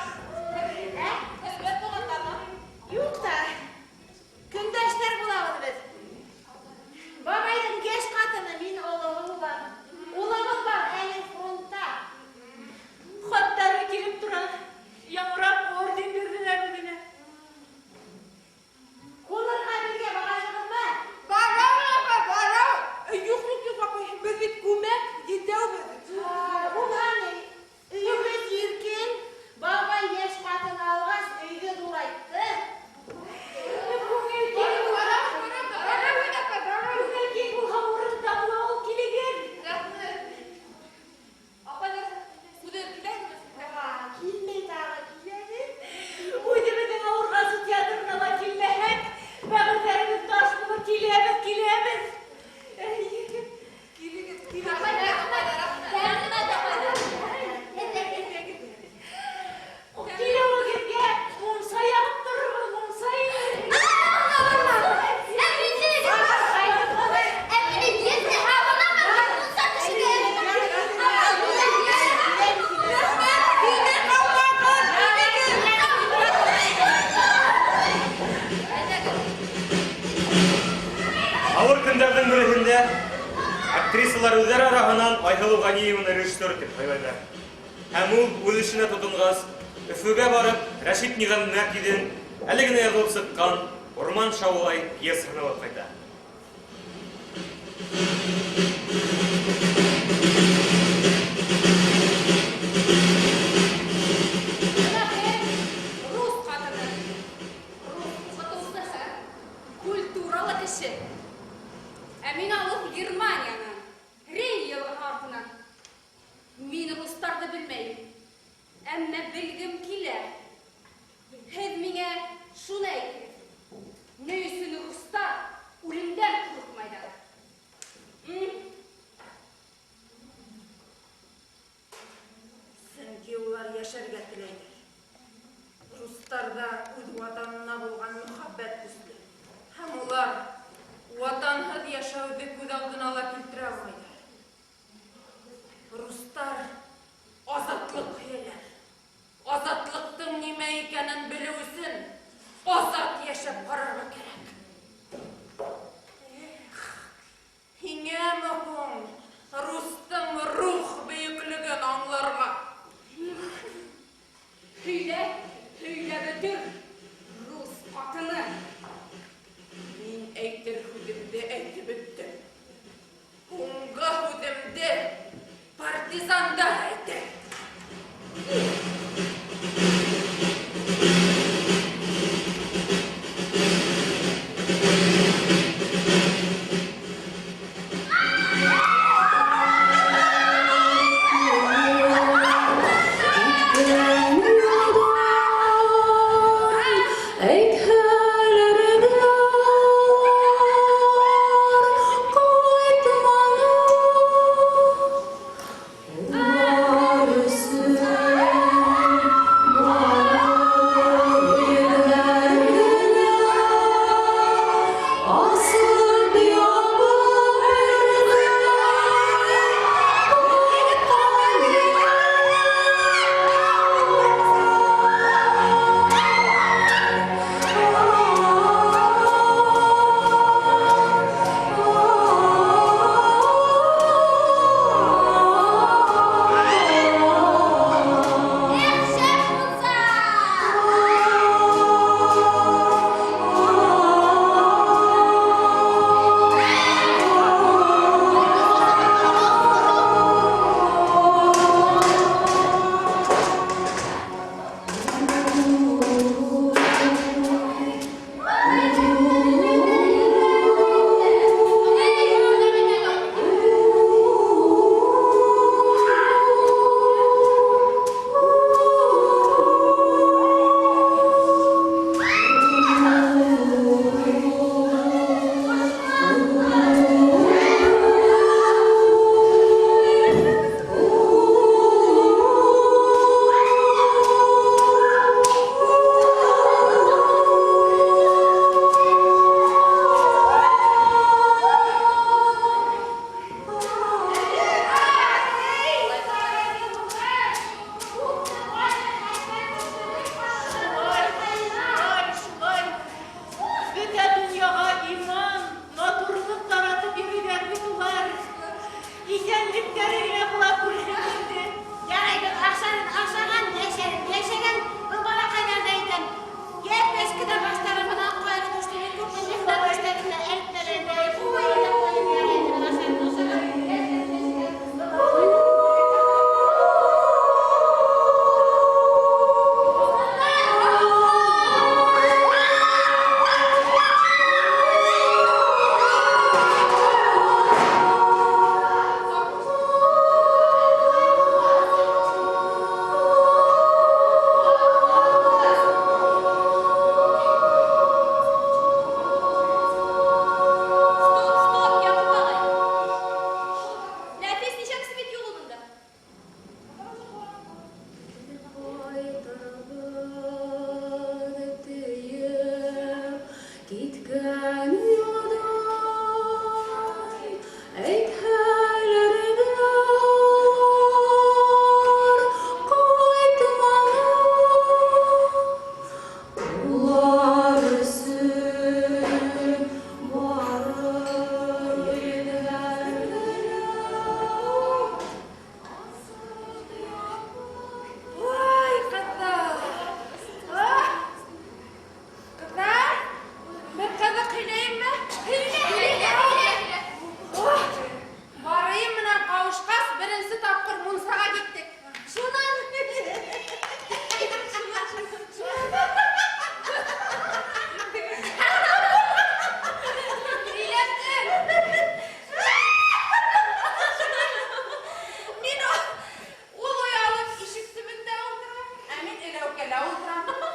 Һеҙ туғандармы? Юҡ та. Көндәштәр булабыҙ беҙ. Бабайҙың йәш ҡатыны, мин олоһо булам. Улыбыҙ бар әле фронтта. Хаттары килеп тора. Яңыраҡ орден бирҙеләр үҙенә. Ҡунырға беҙгә бараһығыҙмы? Барам, апай, барам. Юҡ, юҡ, юҡ, апай, беҙ бит күмәк етәүбеҙ. Уға ни? Өйөбөҙ иркен. Бабай йәш ҡатын алғас, өйҙө ҙурайтты. Күңел киң Барам, барам, барам, апай, барам. Күңел киң булһа урын табыла ул килегеҙ. Рәхмәт. Апайҙар, үҙегеҙ киләһегеҙме спектаклгә? Килмәй тағы киләбеҙ. Үҙебеҙҙең Ауырғазы театрына ла килмәһәк, бәғерҙәребеҙ таш булыр, киләбеҙ, киләбеҙ. Килегеҙ, килегеҙ. Апайҙар, апайҙар, рәхмәт. Рәхмәт, апайҙар. Килеүегеҙгә мунса яғып торорбоҙ, мунса инде. Ә мине еҙҙе һабына мунса төшөргә. Рәхмәт, килмәй ҡалмағыҙ, килегеҙ. Әйҙәгеҙ. Ауыр көндәрҙең береһендә актрисалар үҙҙәре араһынан Айһылыу Ғәниеваны режиссер итеп һайлайҙар. Һәм ул үҙ эшенә тотонғас, Өфөгә барып, Рәшит Ниғмәтиҙең әле генә яҙылып сыҡҡан «Урман шаулай» пьесаһын алып ҡайта. Бына беҙ рус ҡатыны. Рус уҡытыусыһы. Культуралы кеше. Ә мин алыҫ Германиянан. Рейн йылғаһы артынан. Әммә белгем килә. Һеҙ миңә шуны әйтегеҙ. Ни өсөн рустар үлемдән ҡурҡмайҙар? Сөнки улар йәшәргә теләйҙәр. Рустарҙа үҙ ватанына булған мөхәббәт көслө. Һәм улар ватанһыҙ йәшәүҙе күҙ алдына ла килтерә алмайҙар. Рустар азатлыҡ һөйәләр. Азатлыҡтың нимә икәнен белеү өсөн азат йәшәп ҡарарға кәрәк. Эх, һиңәме һуң рустың рух бөйөклөгөн аңларға? Һөйлә, һөйлә бөтөр, рус ҡатыны. Мин әйтер һүҙемде әйтеп бөттөм. Һуңғы һүҙемде партизандар әйтер.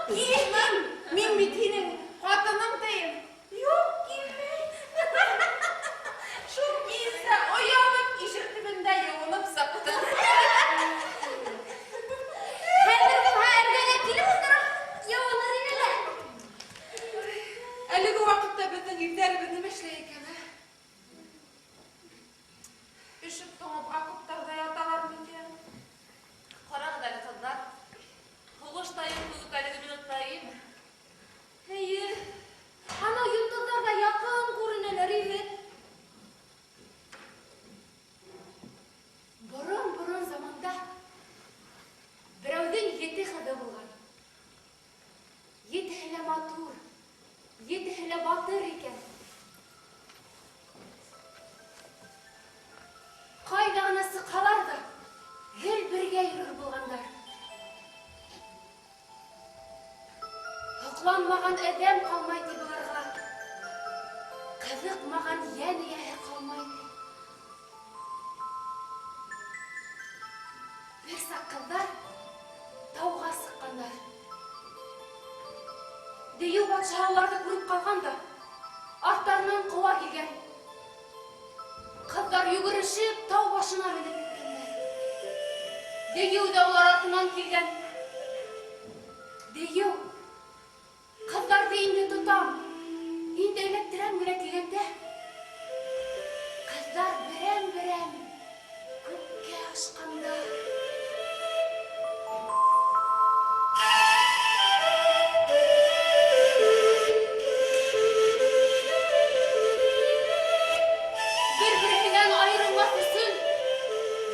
Килһен, мин бит һинең ҡатының тием. Юҡ, килмәй. Шул килсә, оялып ишек төбөндә йыуынып сыҡты. Хәҙер булһа эргәңә килеп ултырып йыуыныр ине лә. Әлеге ваҡытта беҙҙең ирҙәребеҙ нимә эшләй икән, ә? Өшөп туңып окоптарҙа яталар микән? Ҡарағыҙ әле, ҡыҙҙар. Һуғыш та юҡ кеүек әлеге минутта, эйеме? Эйе. Анау йондоҙҙар ҙа яҡын күренәләр ине. Борон-борон заманда берәүҙең ете ҡыҙы булған. Етеһе лә матур, етеһе лә батыр икән. Ҡайҙа ғына сыҡһалар ҙа, гел бергә йөрөр булғандар. Һоҡланмаған әҙәм ҡалмай ти быларға. Ҡыҙыҡмаған йән эйәһе ҡалмай ти. Бер саҡ ҡыҙҙар тауға сыҡҡандар. Дейеү батшаһы уларҙы күреп ҡалған да, арттарынан ҡыуа килгән. Ҡыҙҙар йүгерешеп тау башына менеп еткәндәр. Дейеү ҙә улар артынан килгән. Дейеү, ҡыҙҙарҙы инде тотам, инде эләктерәм генә тигәндә, ҡыҙҙар берәм-берәм күккә ашҡандар. Бер-береһенән айырылмаҫ өсөн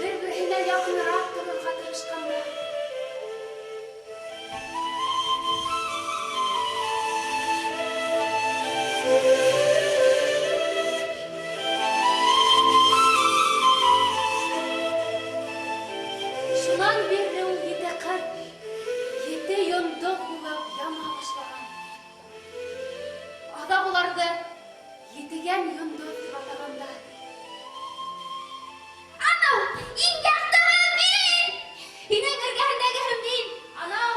бер-береһенә яҡыныраҡ торорға тырышҡандар. Шунан бирле ул ете ҡыҙ, ете йондоҙ булып яна башлаған. Аҙаҡ уларҙы етегән йондоҙ тип атағандар. Анау, иң яҡтыһы мин! Һинең эргәһендәгеһе мин! Анау!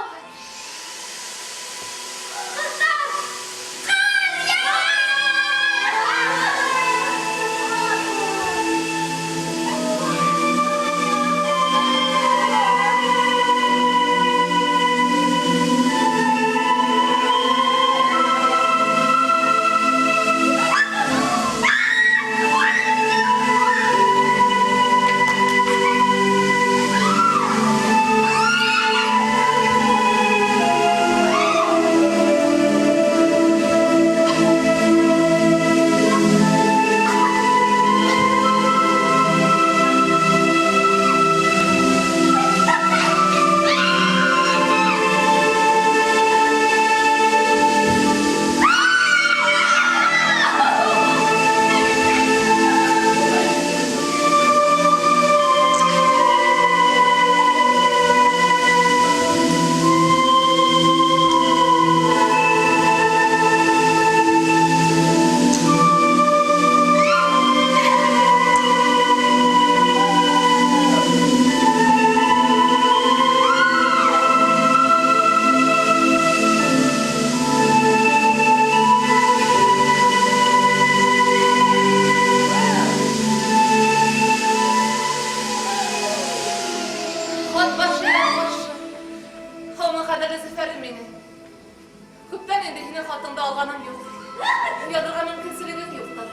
Ҡыҙҙар! Ҡар яуа! Хат башы яҡшы. Һаумы, ҡәҙерле Зөфәрем минең. Күптән инде һинең хатыңды алғаным юҡ. Яҙырға мөмкинселегең юҡтыр.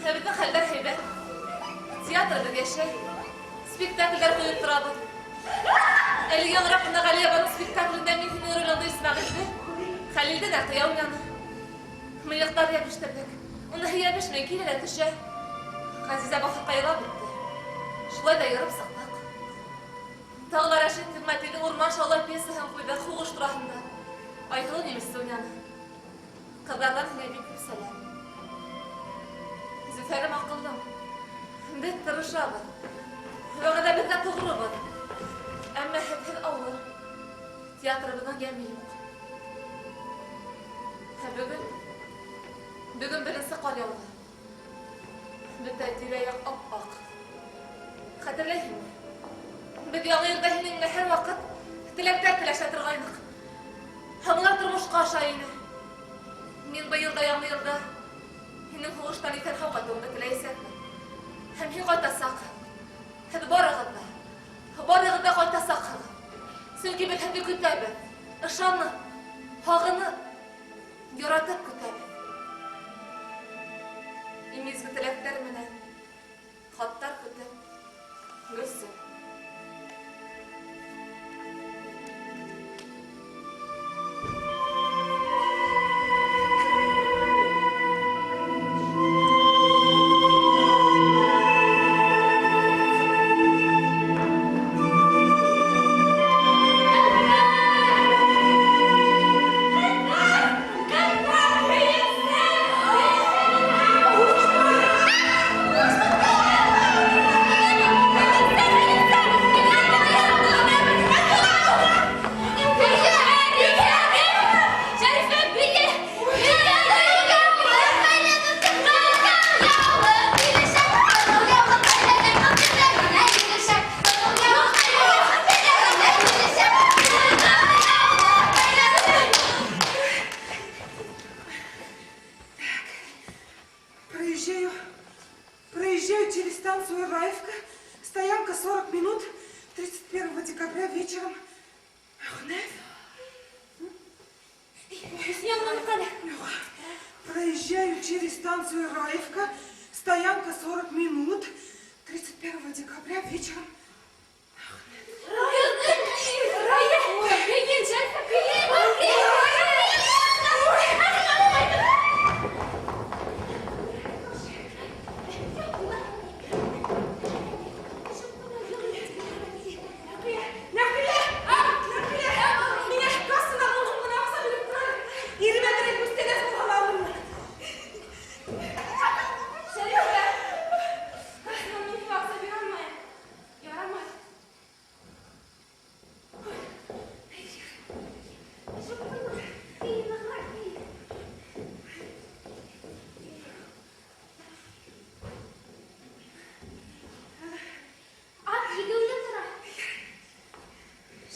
Ә беҙҙең хәлдәр һәйбәт. Театрыбыҙ йәшәй. Спектаклдәр ҡуйып торабыҙ. Әле яңыраҡ ҡына Ғәлиә апаның спектаклендә мин һинең ролеңде Исмәғилде, Хәлилде Нәҡиә уйнаны. Мыйыҡтар йәбештерҙек. Уныһы йәбешмәй, килә лә төшә. Ғәзизә бахырҡай илап бөттө. Шулай ҙа йырып сыҡтыҡ. Тағы ла Рәшит Ниғмәтиҙең Урман шаулай пьесаһын ҡуйҙыҡ һуғыш тураһында. Айһылыу немецсе уйнаны. Ҡыҙҙарҙан һиңә бик күп сәләм. Зөфәрем аҡыллым. Беҙ тырышабыҙ. Вәғәҙәбеҙгә тоғробыҙ. Әммә һеҙһеҙ ауыр. Театрыбыҙҙың йәме юҡ. Ә бөгөн беренсе ҡар яуҙы. Бөтә тирә-яҡ ап-аҡ. Хәтерләйһеңме? Беҙ яңы йылда һинең менән һәр ваҡыт теләктәр теләшә торғайныҡ. Һәм улар тормошҡа аша ине. Мин быйыл да яңы йылда һинең һуғыштан иҫән-һау ҡайтыуыңды теләйәсәкмен. Һәм һин ҡайтасаҡһың. Һеҙ барығыҙ ҙа, барығыҙ ҙа ҡайтасаҡһығыҙ. Сөнки беҙ һеҙҙе көтәбеҙ. Ышанып, һағынып, яратып көтәбеҙ. Иң изге теләктәр менән хаттар көтөп, Гөлсөм. Проезжаю через станцию Раевка. Стоянка 40 минут. 31 декабря вечером. Ахнеф. Проезжаю через станцию Раевка. Стоянка 40 минут. 31 декабря вечером. Нәҡилә! Нәҡилә! Миңә кассанан ун һум ғына аҡса биреп тор әле. Иремә берәй күстәнәс булһа ла алырмын. Шәрифә, кассанан мин һиңә аҡса бирә алмайым. Ярамай. Ат егеүле тора.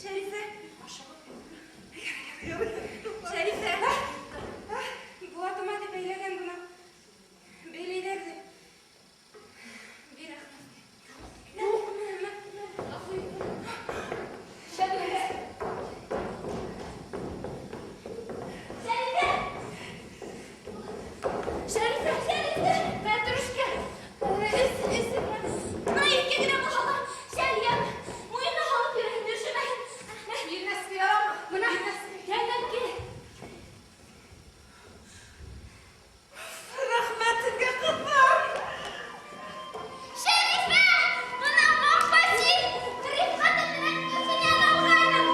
Шәрифә. Шәрифә. Булатыма дип бәйләгән бына. Бәйләйҙәр ҙә. Бир Әхнәфкә. Мә, мә, мә, ғәфү ит. Шәрифә. Шәрифә. Шәрифә, Шәрифә. Мәтрүшкә. Эс, эс. Бына иҫке генә булһа ла, шәл яп, муйынына һалып йөрөһөн, өшөмәһен. Бирмәҫкә ярамай. Бына, кәләпкә. Рәхмәт һеҙгә, ҡыҙҙар! Шәрифә, бына Мамбаси, Рифҡаты менән Өфөнән алғайным.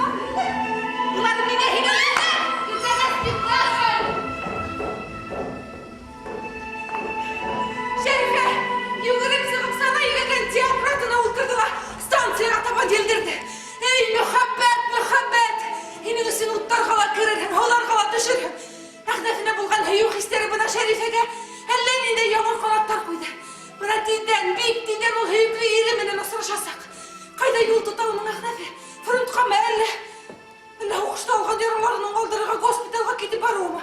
Улар миңә һөйләгәндәр. Иртәгә спектакль. Шәрифә, йүгереп сығып сана егелгән театр атына ултырҙы ла станцияға табан елдерҙе. Эй, мөхәббәт, мөхәббәт! Һинең өсөн уттарға ла керерһең, һыуларға ла төшөрһөң. Әхнәфенә булған һөйөү хистәре бына Шәрифәгә әллә ниндәй яңы ҡанаттар ҡуйҙы. Бына тиҙҙән, бик тиҙҙән ул һөйөклө ире менән осрашасаҡ. Ҡайҙа юл тота уның Әхнәфе? Фронтҡамы әллә? Әллә һуғышта алған яраларын уңалдырырға госпиталға китеп барыуымы?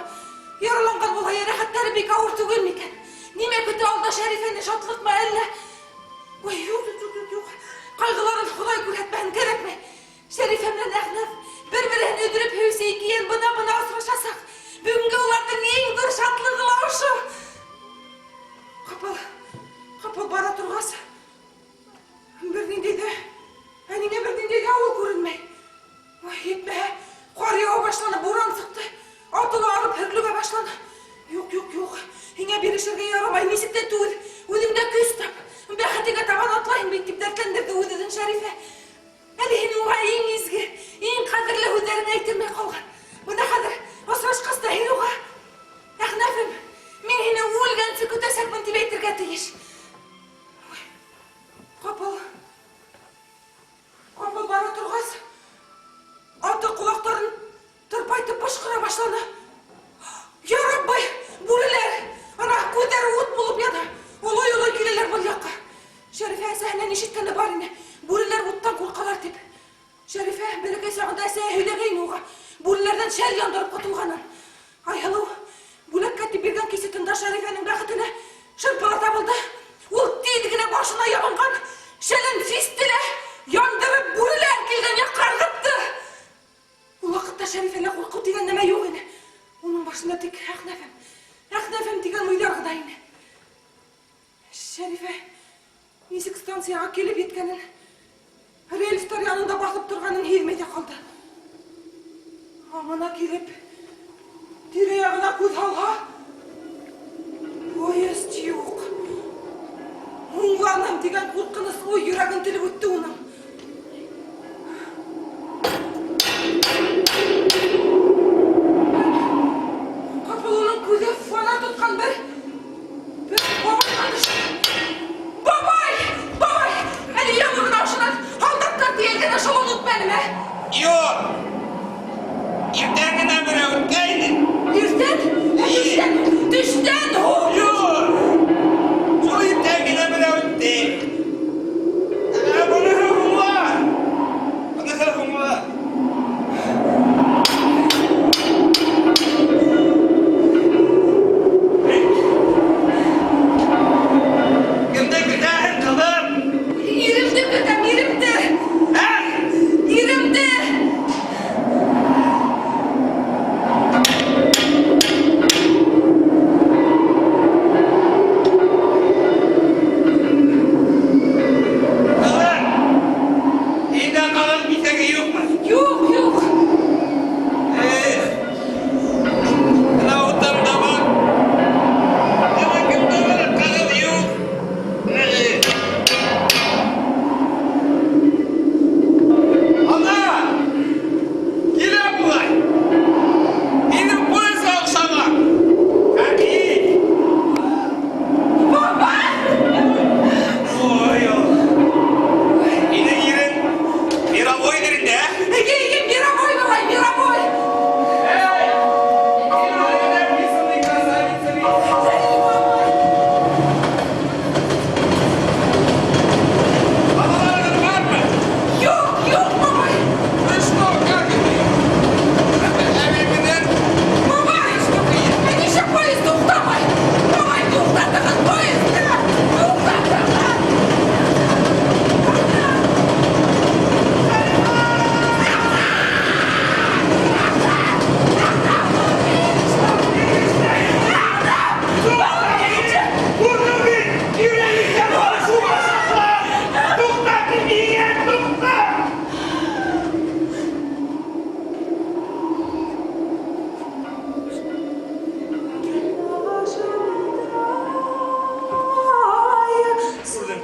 Яраланған булһа, йәрәхәттәре бик ауыр түгел микән? Нимә көтә алда Шәрифәне, шатлыҡмы әллә? Ой, юҡ, юҡ, юҡ, юҡ. Ҡайғыларын Хоҙай күрһәтмәһен, кәрәкмәй. Шәрифә менән Әхнәф бер-береһен өҙөрөп һөйөүсе ике йән бына-бына осрашасаҡ. Бөгөнгө уларҙың иң ҙур шатлығы ла ошо. Ҡапыл, ҡапыл бара торғас, бер ниндәй ҙә, ә ниңә бер ниндәй ҙә ауыл күренмәй? Ой, етмәһә, ҡар яуа башланы, буран сыҡты. Аты ла арып һөрлөгә башланы. Юҡ, юҡ, юҡ. Һиңә бирешергә ярамай, нисек тә түгел. Үҙеңдә көс тап. Бәхетеңә табан атлайһың бит, тип дәртләндерҙе үҙ-үҙен Шәрифә. Әле һин уға иң изге, иң ҡәҙерле һүҙҙәрен әйтелмәй ҡалған. Бына хәҙер осрашҡас та һин уға, Әхнәфем, мин һине үлгәнсе көтәсәкмен тип әйтергә тейеш. Ой, ҡапыл, ҡапыл бара торғас, аты ҡолаҡтарын тырпайтып бышҡыра башланы. Я Рабби, бүреләр! Ана күҙҙәре ут булып яна. уйҙар ғына ине. Шәрифә нисек станцияға килеп еткәнен, рельстар янында баҫып торғанын һиҙмәй ҙә ҡалды. Аңына килеп, тирә-яғына күҙ һалһа, поезд юҡ. Һуңланым тигән ҡурҡыныс уй йөрәген телеп үтте уның. Ҡапыл уның күҙе фонарь тотҡан бер бер бабайға төштө. Бабай! Бабай! Әле яңы ғына ошонан һалдаттар тейәлгән эшелон үтмәнеме? Юҡ. Иртән генә берәү үткәйне. Иртән? Ә төштән? Төштән һуң! Юҡ. Шул иртән генә берәү үтте. Ә быныһы һуңла. Быныһы һуңла. Кемде көтәһең, ҡыҙым? Иремде көтәм, иремде! Ә? Иремде! Ҡыҙым, һиндә ҡағыҙ киҫәге юҡмы? Юҡ, юҡ! Эх, бына утым да бар. Бына кемдә бар, ҡағыҙ юҡ. Эх. Ана! Килә буғай. Минең поездға оҡшаған. Хәмит! Бабай! Ой, ой. Һинең ирең мировойҙыр инде, ә? Эйе, эйе, мировой, бабай, мировой! Эй! Һин написанный красавица бит. Эй, бабай! Балаларығыҙ бармы? Юҡ, юҡ, бабай! Вы что, как это? Ә минең Бабай! Ә нисек поезд туҡтамай? Бабай, туҡтатығыҙ поездны! Туҡтатығыҙ! Күрҙем бит! Өйрәнелгән Туҡта, тимен, туҡта! Күрҙем.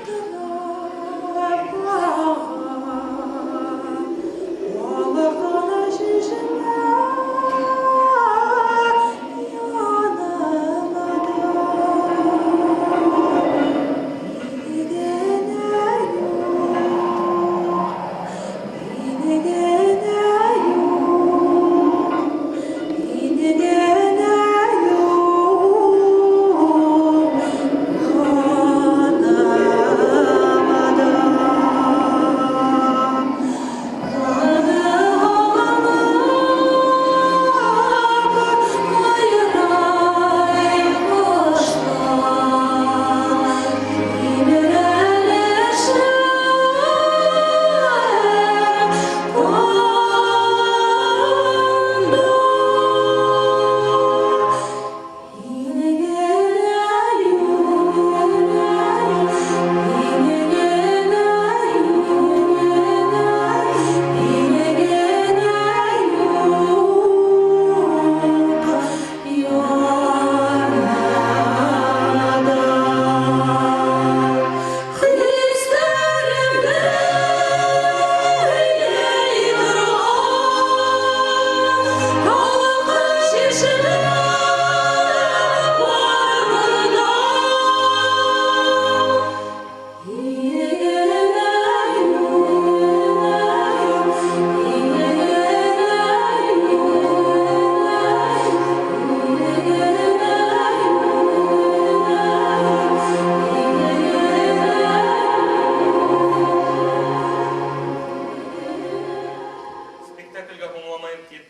Спектаклгә һуңламайым тип,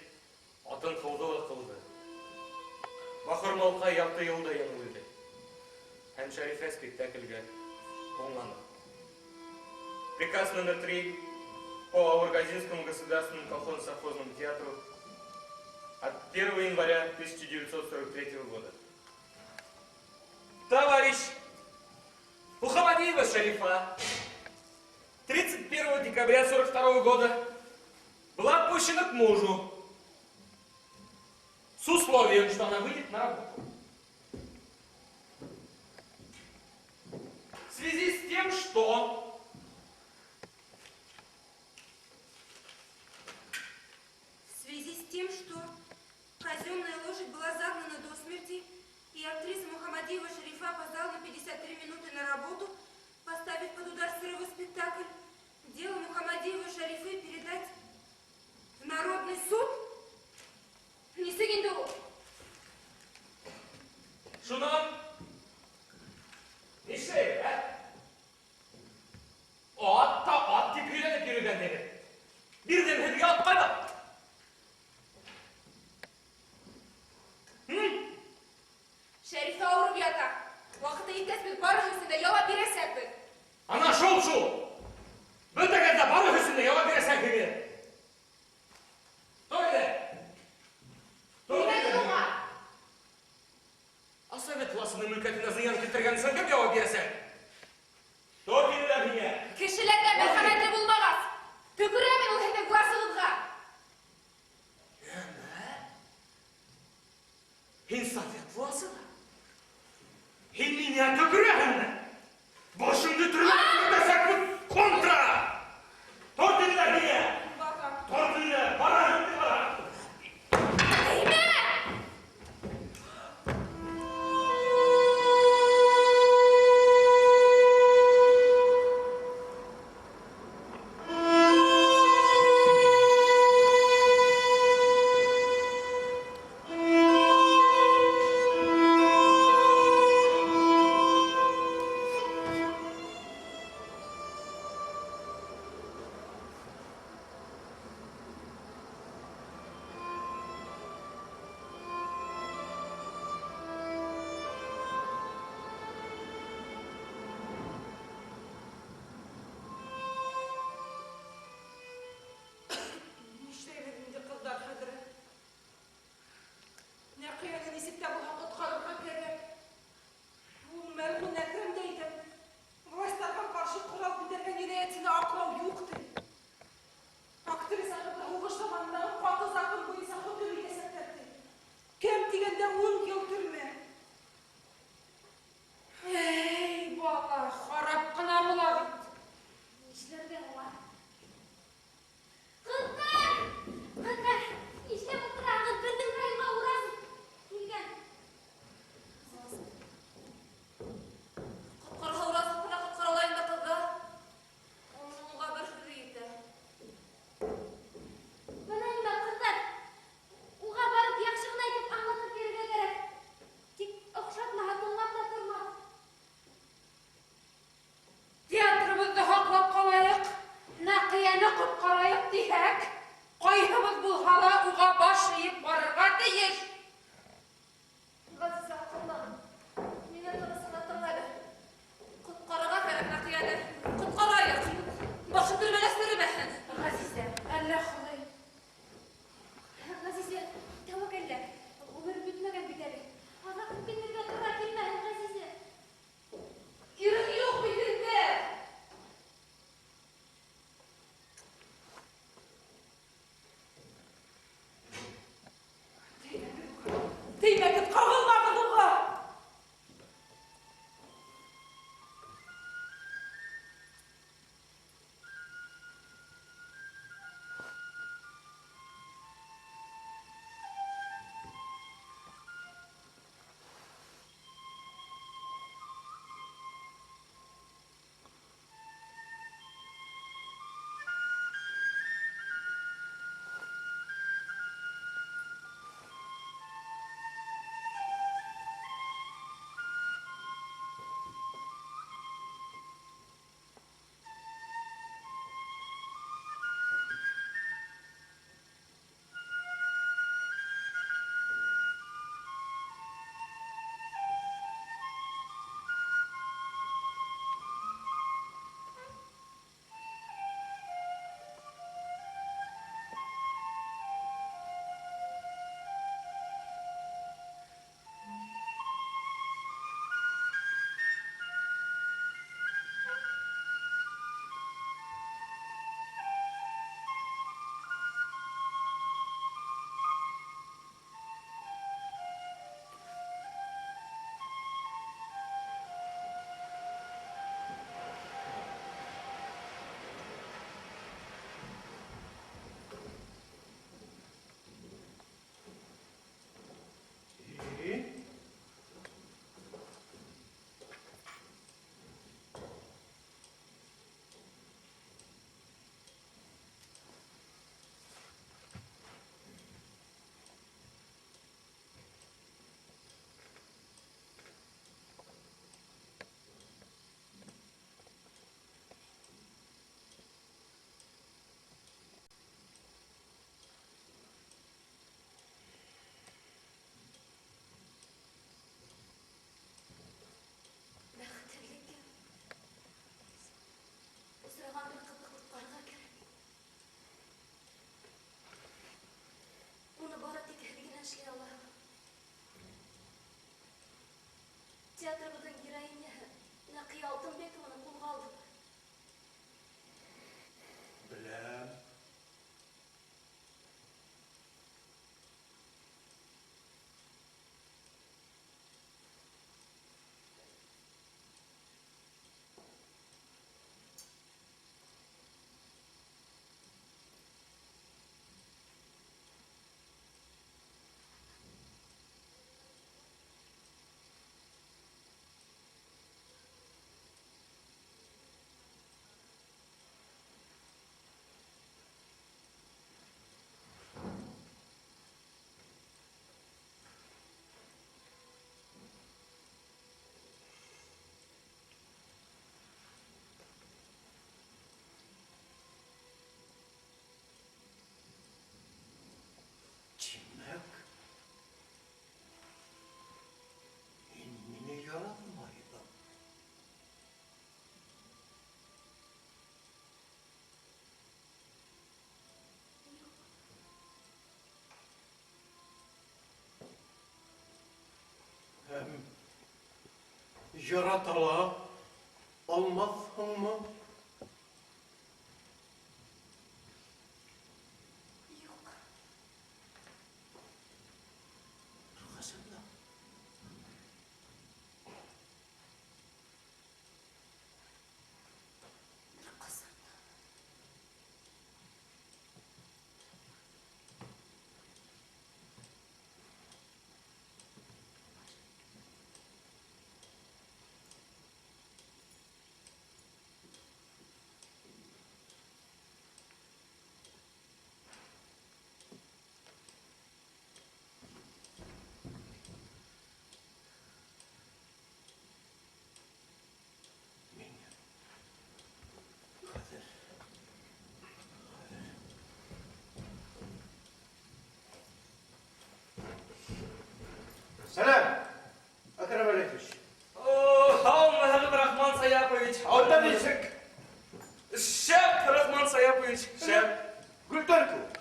атын ҡыуҙы ла ҡыуҙы. Бахыр малҡай ярты юлда янып үлде. Һәм Шәрифә спектаклгә һуңланы. Приказ номер 3 по Аургазинскому государственному колхозно-совхозному театру от 1 января 1943 года. Шарифа 31 декабря 42 года была отпущена к мужу с условием, что она выйдет на работу. В связи с тем, что В связи с тем, что казенная лошадь была загнана до смерти, и актриса Мухаммадиева Шарифа опоздала на 53 минуты на работу, поставив под удар сырого спектакль, дело Мухаммадиева Шарифы передать в Народный суд? Нисек инде ул? Шунан нишләйбеҙ, ә? Ат та ат тип һөйләнеп йөрөгән теге. Бирҙем һеҙгә ат ҡайҙа? Шәрифә ауырып ята. Ваҡыты еткәс беҙ барыһы өсөн дә яуап бирәсәкбеҙ. Ана шул-шул. Бөтәгеҙ ҙә барыһы өсөн дә яуап бирәсәкһегеҙ. Тор әле. Тор Нимә уға? Ә совет власының мөлкәтенә зыян килтергән өсөн кем яуап бирәсәк? Тор тинеләр һиңә. Кешеләргә мәрхәмәтле булмағас, төкөрәмен ул һеҙҙең власығыҙға. Һин совет власына? Һин миңә төкөрәһеңме? Башыңды төрмәгә ебәрәсәкмен, контра! Тор тинеләр һиңә. Тор тинеләр, бара инде бара. Теймә! Театрыбыҙҙың героиняһы Нәҡиә Алтынбекованы ҡулға алдылар. Беләм. Тимәк, һин мине яратмайһың. Һәм ярата ла алмаҫһыңмы? Юҡ. Бер ҡасан да. Бер ҡасан да. Мин хәҙер. Сәләм, Әкрәм Вәлитович. О, һаумыһығыҙ, Рахман Саяпович. Алда нисек? Шәп, Рахман Саяпович, шәп. Гөлдәр кеүек.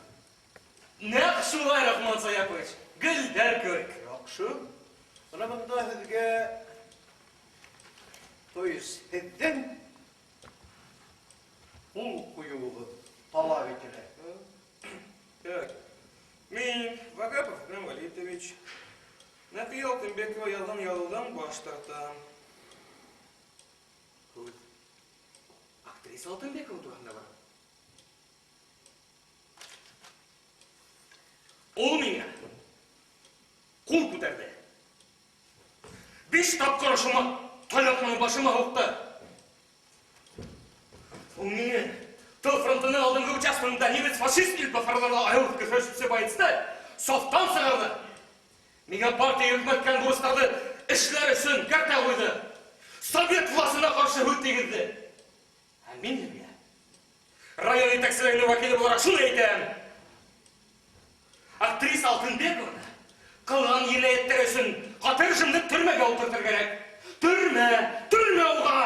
Нәҡ шулай, Рахман Саяпович. Гөлдәр кеүек. Яҡшы. Бына бында һеҙгә, то есть һеҙҙең ҡул ҡуйыуығыҙ талап ителә. Так. Мин, Вагапов Әкрәм Вәлитович, Нәҡиә Алтынбекова яҙған яҙыуҙан баш тартам. Һүҙ актриса Алтынбекова тураһында бара. Ул миңә ҡул күтәрҙе. 5 тапҡыр ошома таяҡ менән башыма һуҡты. Ул мине тыл фронтының алдынғы участкында немец-фашист илбаҫарҙарына айырылып көрәшеүсе боецты сафтан сығарҙы. Миңә партия йөкмәткән бурыстарҙы эшләр өсөн кәртә ҡуйҙы. Совет власына ҡаршы һүҙ тейгеҙҙе. Ә мин һеҙгә район етәкселегенең вәкиле булараҡ шуны әйтәм. Актриса Алтынбекованы ҡылған енәйәттәр өсөн ҡаты режимлы төрмәгә ултыртыр кәрәк. Төрмә, төрмә уға!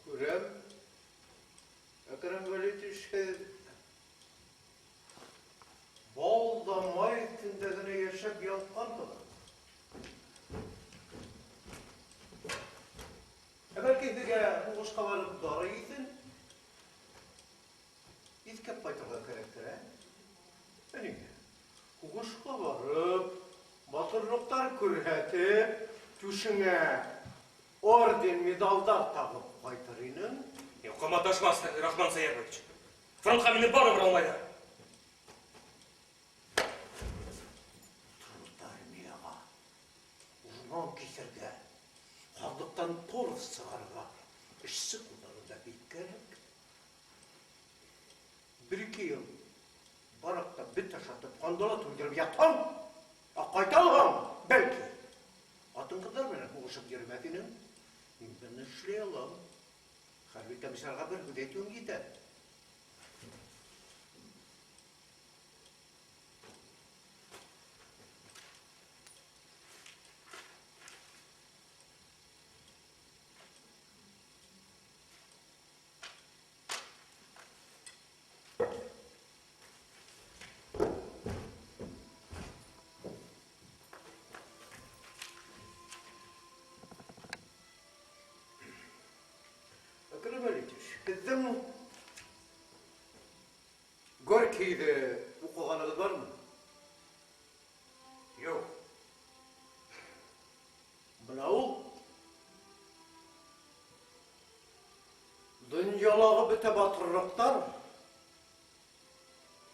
Күрәм, Әкрәм Вәлитович, һеҙ бал да май өҫтөндә генә йәшәп ятҡанһығыҙ. Ә бәлки һеҙгә һуғышҡа барып дары еҫен иҫкәп ҡайтырға кәрәктер, ә? Ә ниңә? Һуғышҡа барып, батырлыҡтар күрһәтеп, түшеңә орден, медалдар тағып ҡайтыр инең. Юҡ, маташмас, Рахман Саяпович. Фронтҡа мине барыбер алмайҙар. Труд армияға, урман киҫергә, һандыҡтан торф сығарырға эшсе ҡулдарында бик кәрәк. Бер-ике йыл бараҡта бет ашатып, ҡандала туйҙырып ятһаң, ә ҡайта алһаң, бәлки, ҡатын-ҡыҙҙар менән һуғышып йөрөмәҫ инең. Мин быны эшләй алам. Хәрби комиссарға бер һүҙ әйтеүем етә. Горькийҙе уҡығанығыҙ бармы? Юҡ. Бына ул донъялағы бөтә батырлыҡтар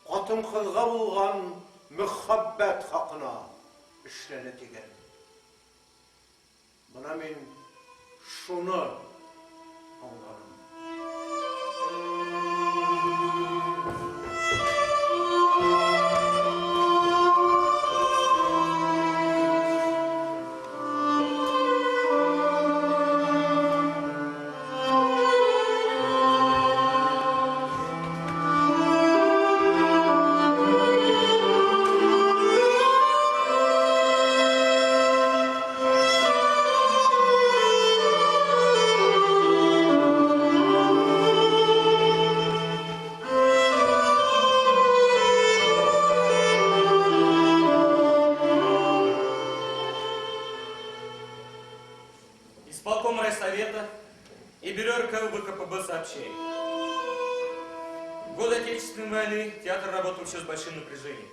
ҡатын-ҡыҙға булған мөхәббәт хаҡына эшләнә тигән. Бына мин шуны аңланым. Исполком райсовета и бюро РК ВКПБ сообщает. В годы Отечественной войны театр работал еще с большим напряжением.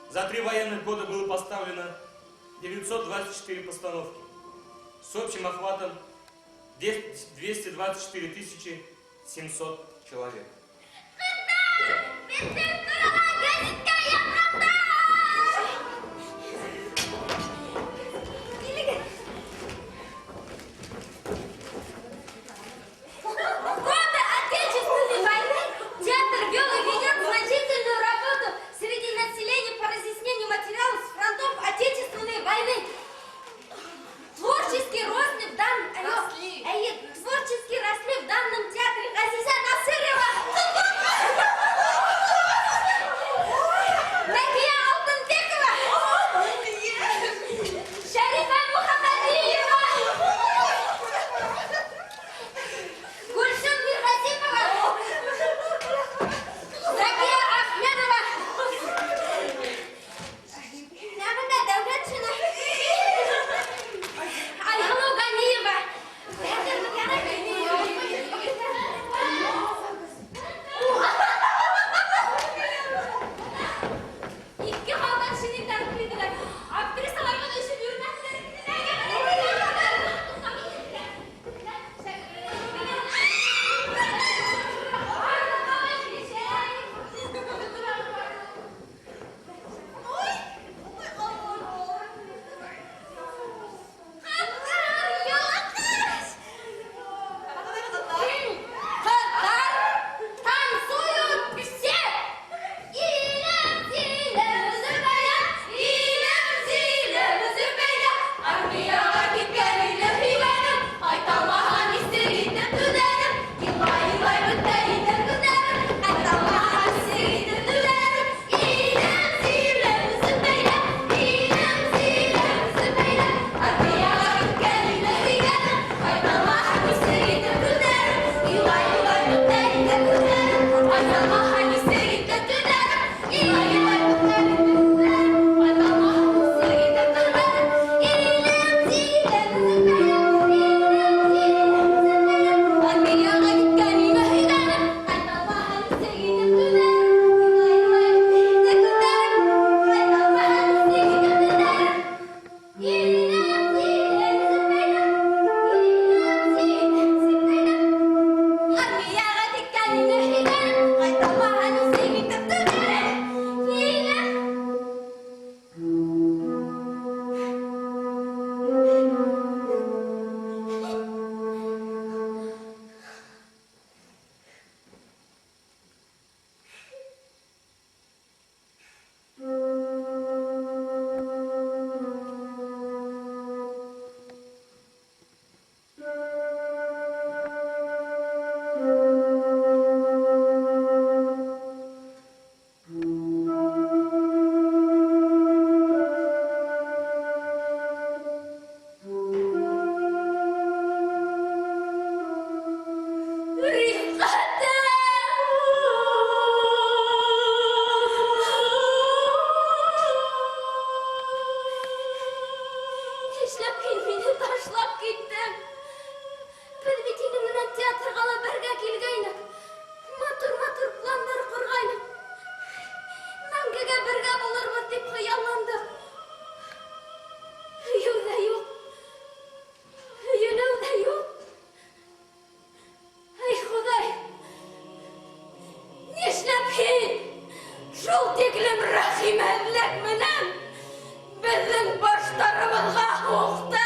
За 3 военных года было поставлено 924 постановки с общим охватом 224 700 человек. В годы Отечественной войны театр вел и ведет значительную работу среди населения по разъяснению материалов с фронтов Отечественной войны. Творчески росли в данном, творчески росли в данном театре Газиза Насырова, Нагия Алтынбекова, Шарифа Мухаммадиева, Гульсум Миргазипова, Закия Ахмедова, Нәғимә Дәүләтшина, Айһылыу Ганиева. Ике һалдат шинелдәрен кейҙеләр. Актрисаларға ла өшөп йөрөмәҫтәр. Ҡыҙҙар танцуют все. Илем, зилем, Зөбәйә, илем, зилем, Зөбәйә. Армияға киткән илем һөйгәнем, ҡайталмаһа нисек итеп түҙәрем? Илай-илай бөтә итеп түҙәрем, ҡайталмаһа нисек итеп түҙәрем? Илем, зилем, Зөбәйә, илем, зилем, Зөбәйә. Армияға киткән илем һөйгәнем, ҡайталмаһа нисек итеп түҙәрем? Илай-илай бөтә итеп түҙәрем, ҡайталмаһа нисек итеп түҙәрем? Илай-илай бөтә итеп түҙәрем, ҡайталмаһа нисек итеп түҙәрем? Илем, зилем, Зөбәйә, илем, зилем, Зөбәйә. Армияға киткән илем һөйгәнем, ҡайталмаһа нисек итеп түҙәрем? Илай-илай бөтә итеп түҙәрем, ҡайталмаһа нисек итеп түҙәрем? Илем, зилем, Зөбәйә, илем, зилем, Зөбәйә. Армияға киткән илем һөйгәнем, ҡайталмаһа нисек итеп түҙәрем? Илем. Нишләп һин мине ташлап киттең? Беҙ бит һинең менән театрға ла бергә килгәйнек. Матур-матур пландар ҡорғайныҡ. Мәңгегә бергә булырбыҙ тип хыялландыҡ. Һөйөү ҙә юҡ, һөйөнөү ҙә юҡ. Эй, Хоҙай! Нишләп һин шул тиклем рәхимһеҙлек менән беҙҙең баштарыбыҙға һуҡтың?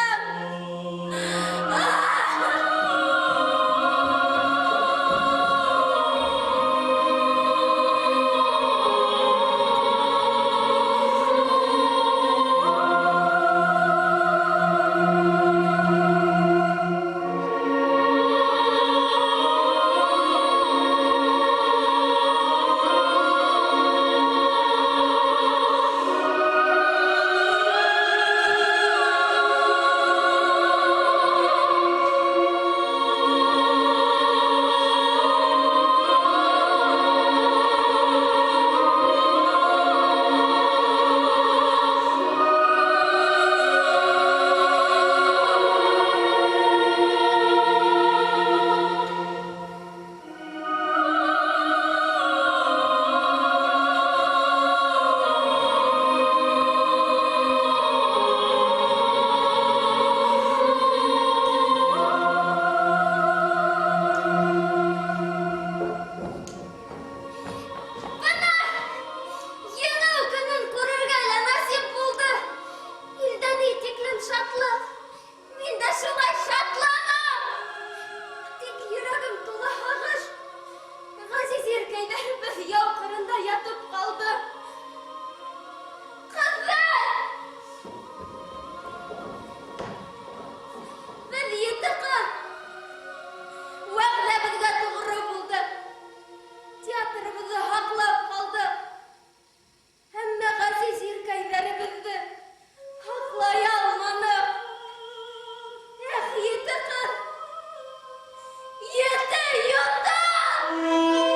Бына еңеү көнөн күрергә лә насип булды. Илдә ни тиклем шатлыҡ. Мин дә шулай шатланам. Тик йөрәгем тулы һағыш. Ғәзиз иркәйҙәребеҙ яу ҡырында ятып ҡалды. Ҡыҙҙар! Беҙ ете ҡыҙ. Вәғәҙәбеҙгә тоғро булдыҡ. Театрыбыҙҙы һаҡлап ҡалдыҡ. Әммә ғәзиз иркәйҙәребеҙҙе һаҡлай алманыҡ. Эх, ете ҡыҙ! Ете йондоҙ!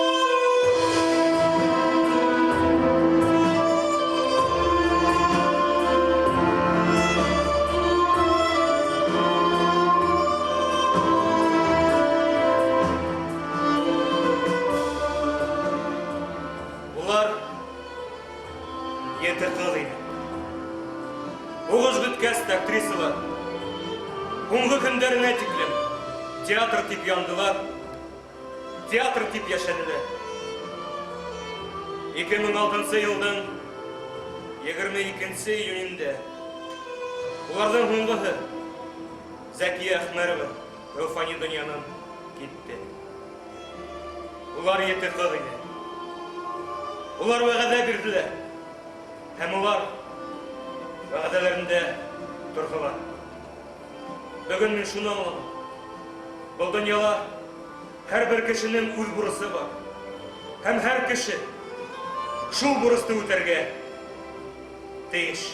Улар ете ҡыҙ ине. Һуғыш бөткәс тә актрисалар һуңғы көндәренә тиклем театр тип яндылар, театр тип йәшәнеләр. 2006 йылдың 22 июнендә уларҙың һуңғыһы Зәкиә Әхмәрова был фани донъянан китте. Улар ете ҡыҙ ине. Улар вәғәҙә бирҙеләр. Һәм улар вәғәҙәләрендә торҙолар. Бөгөн мин шуны аңланым. Был донъяла һәр бер кешенең үҙ бурысы бар. Һәм һәр кеше шул бурысты үтәргә тейеш.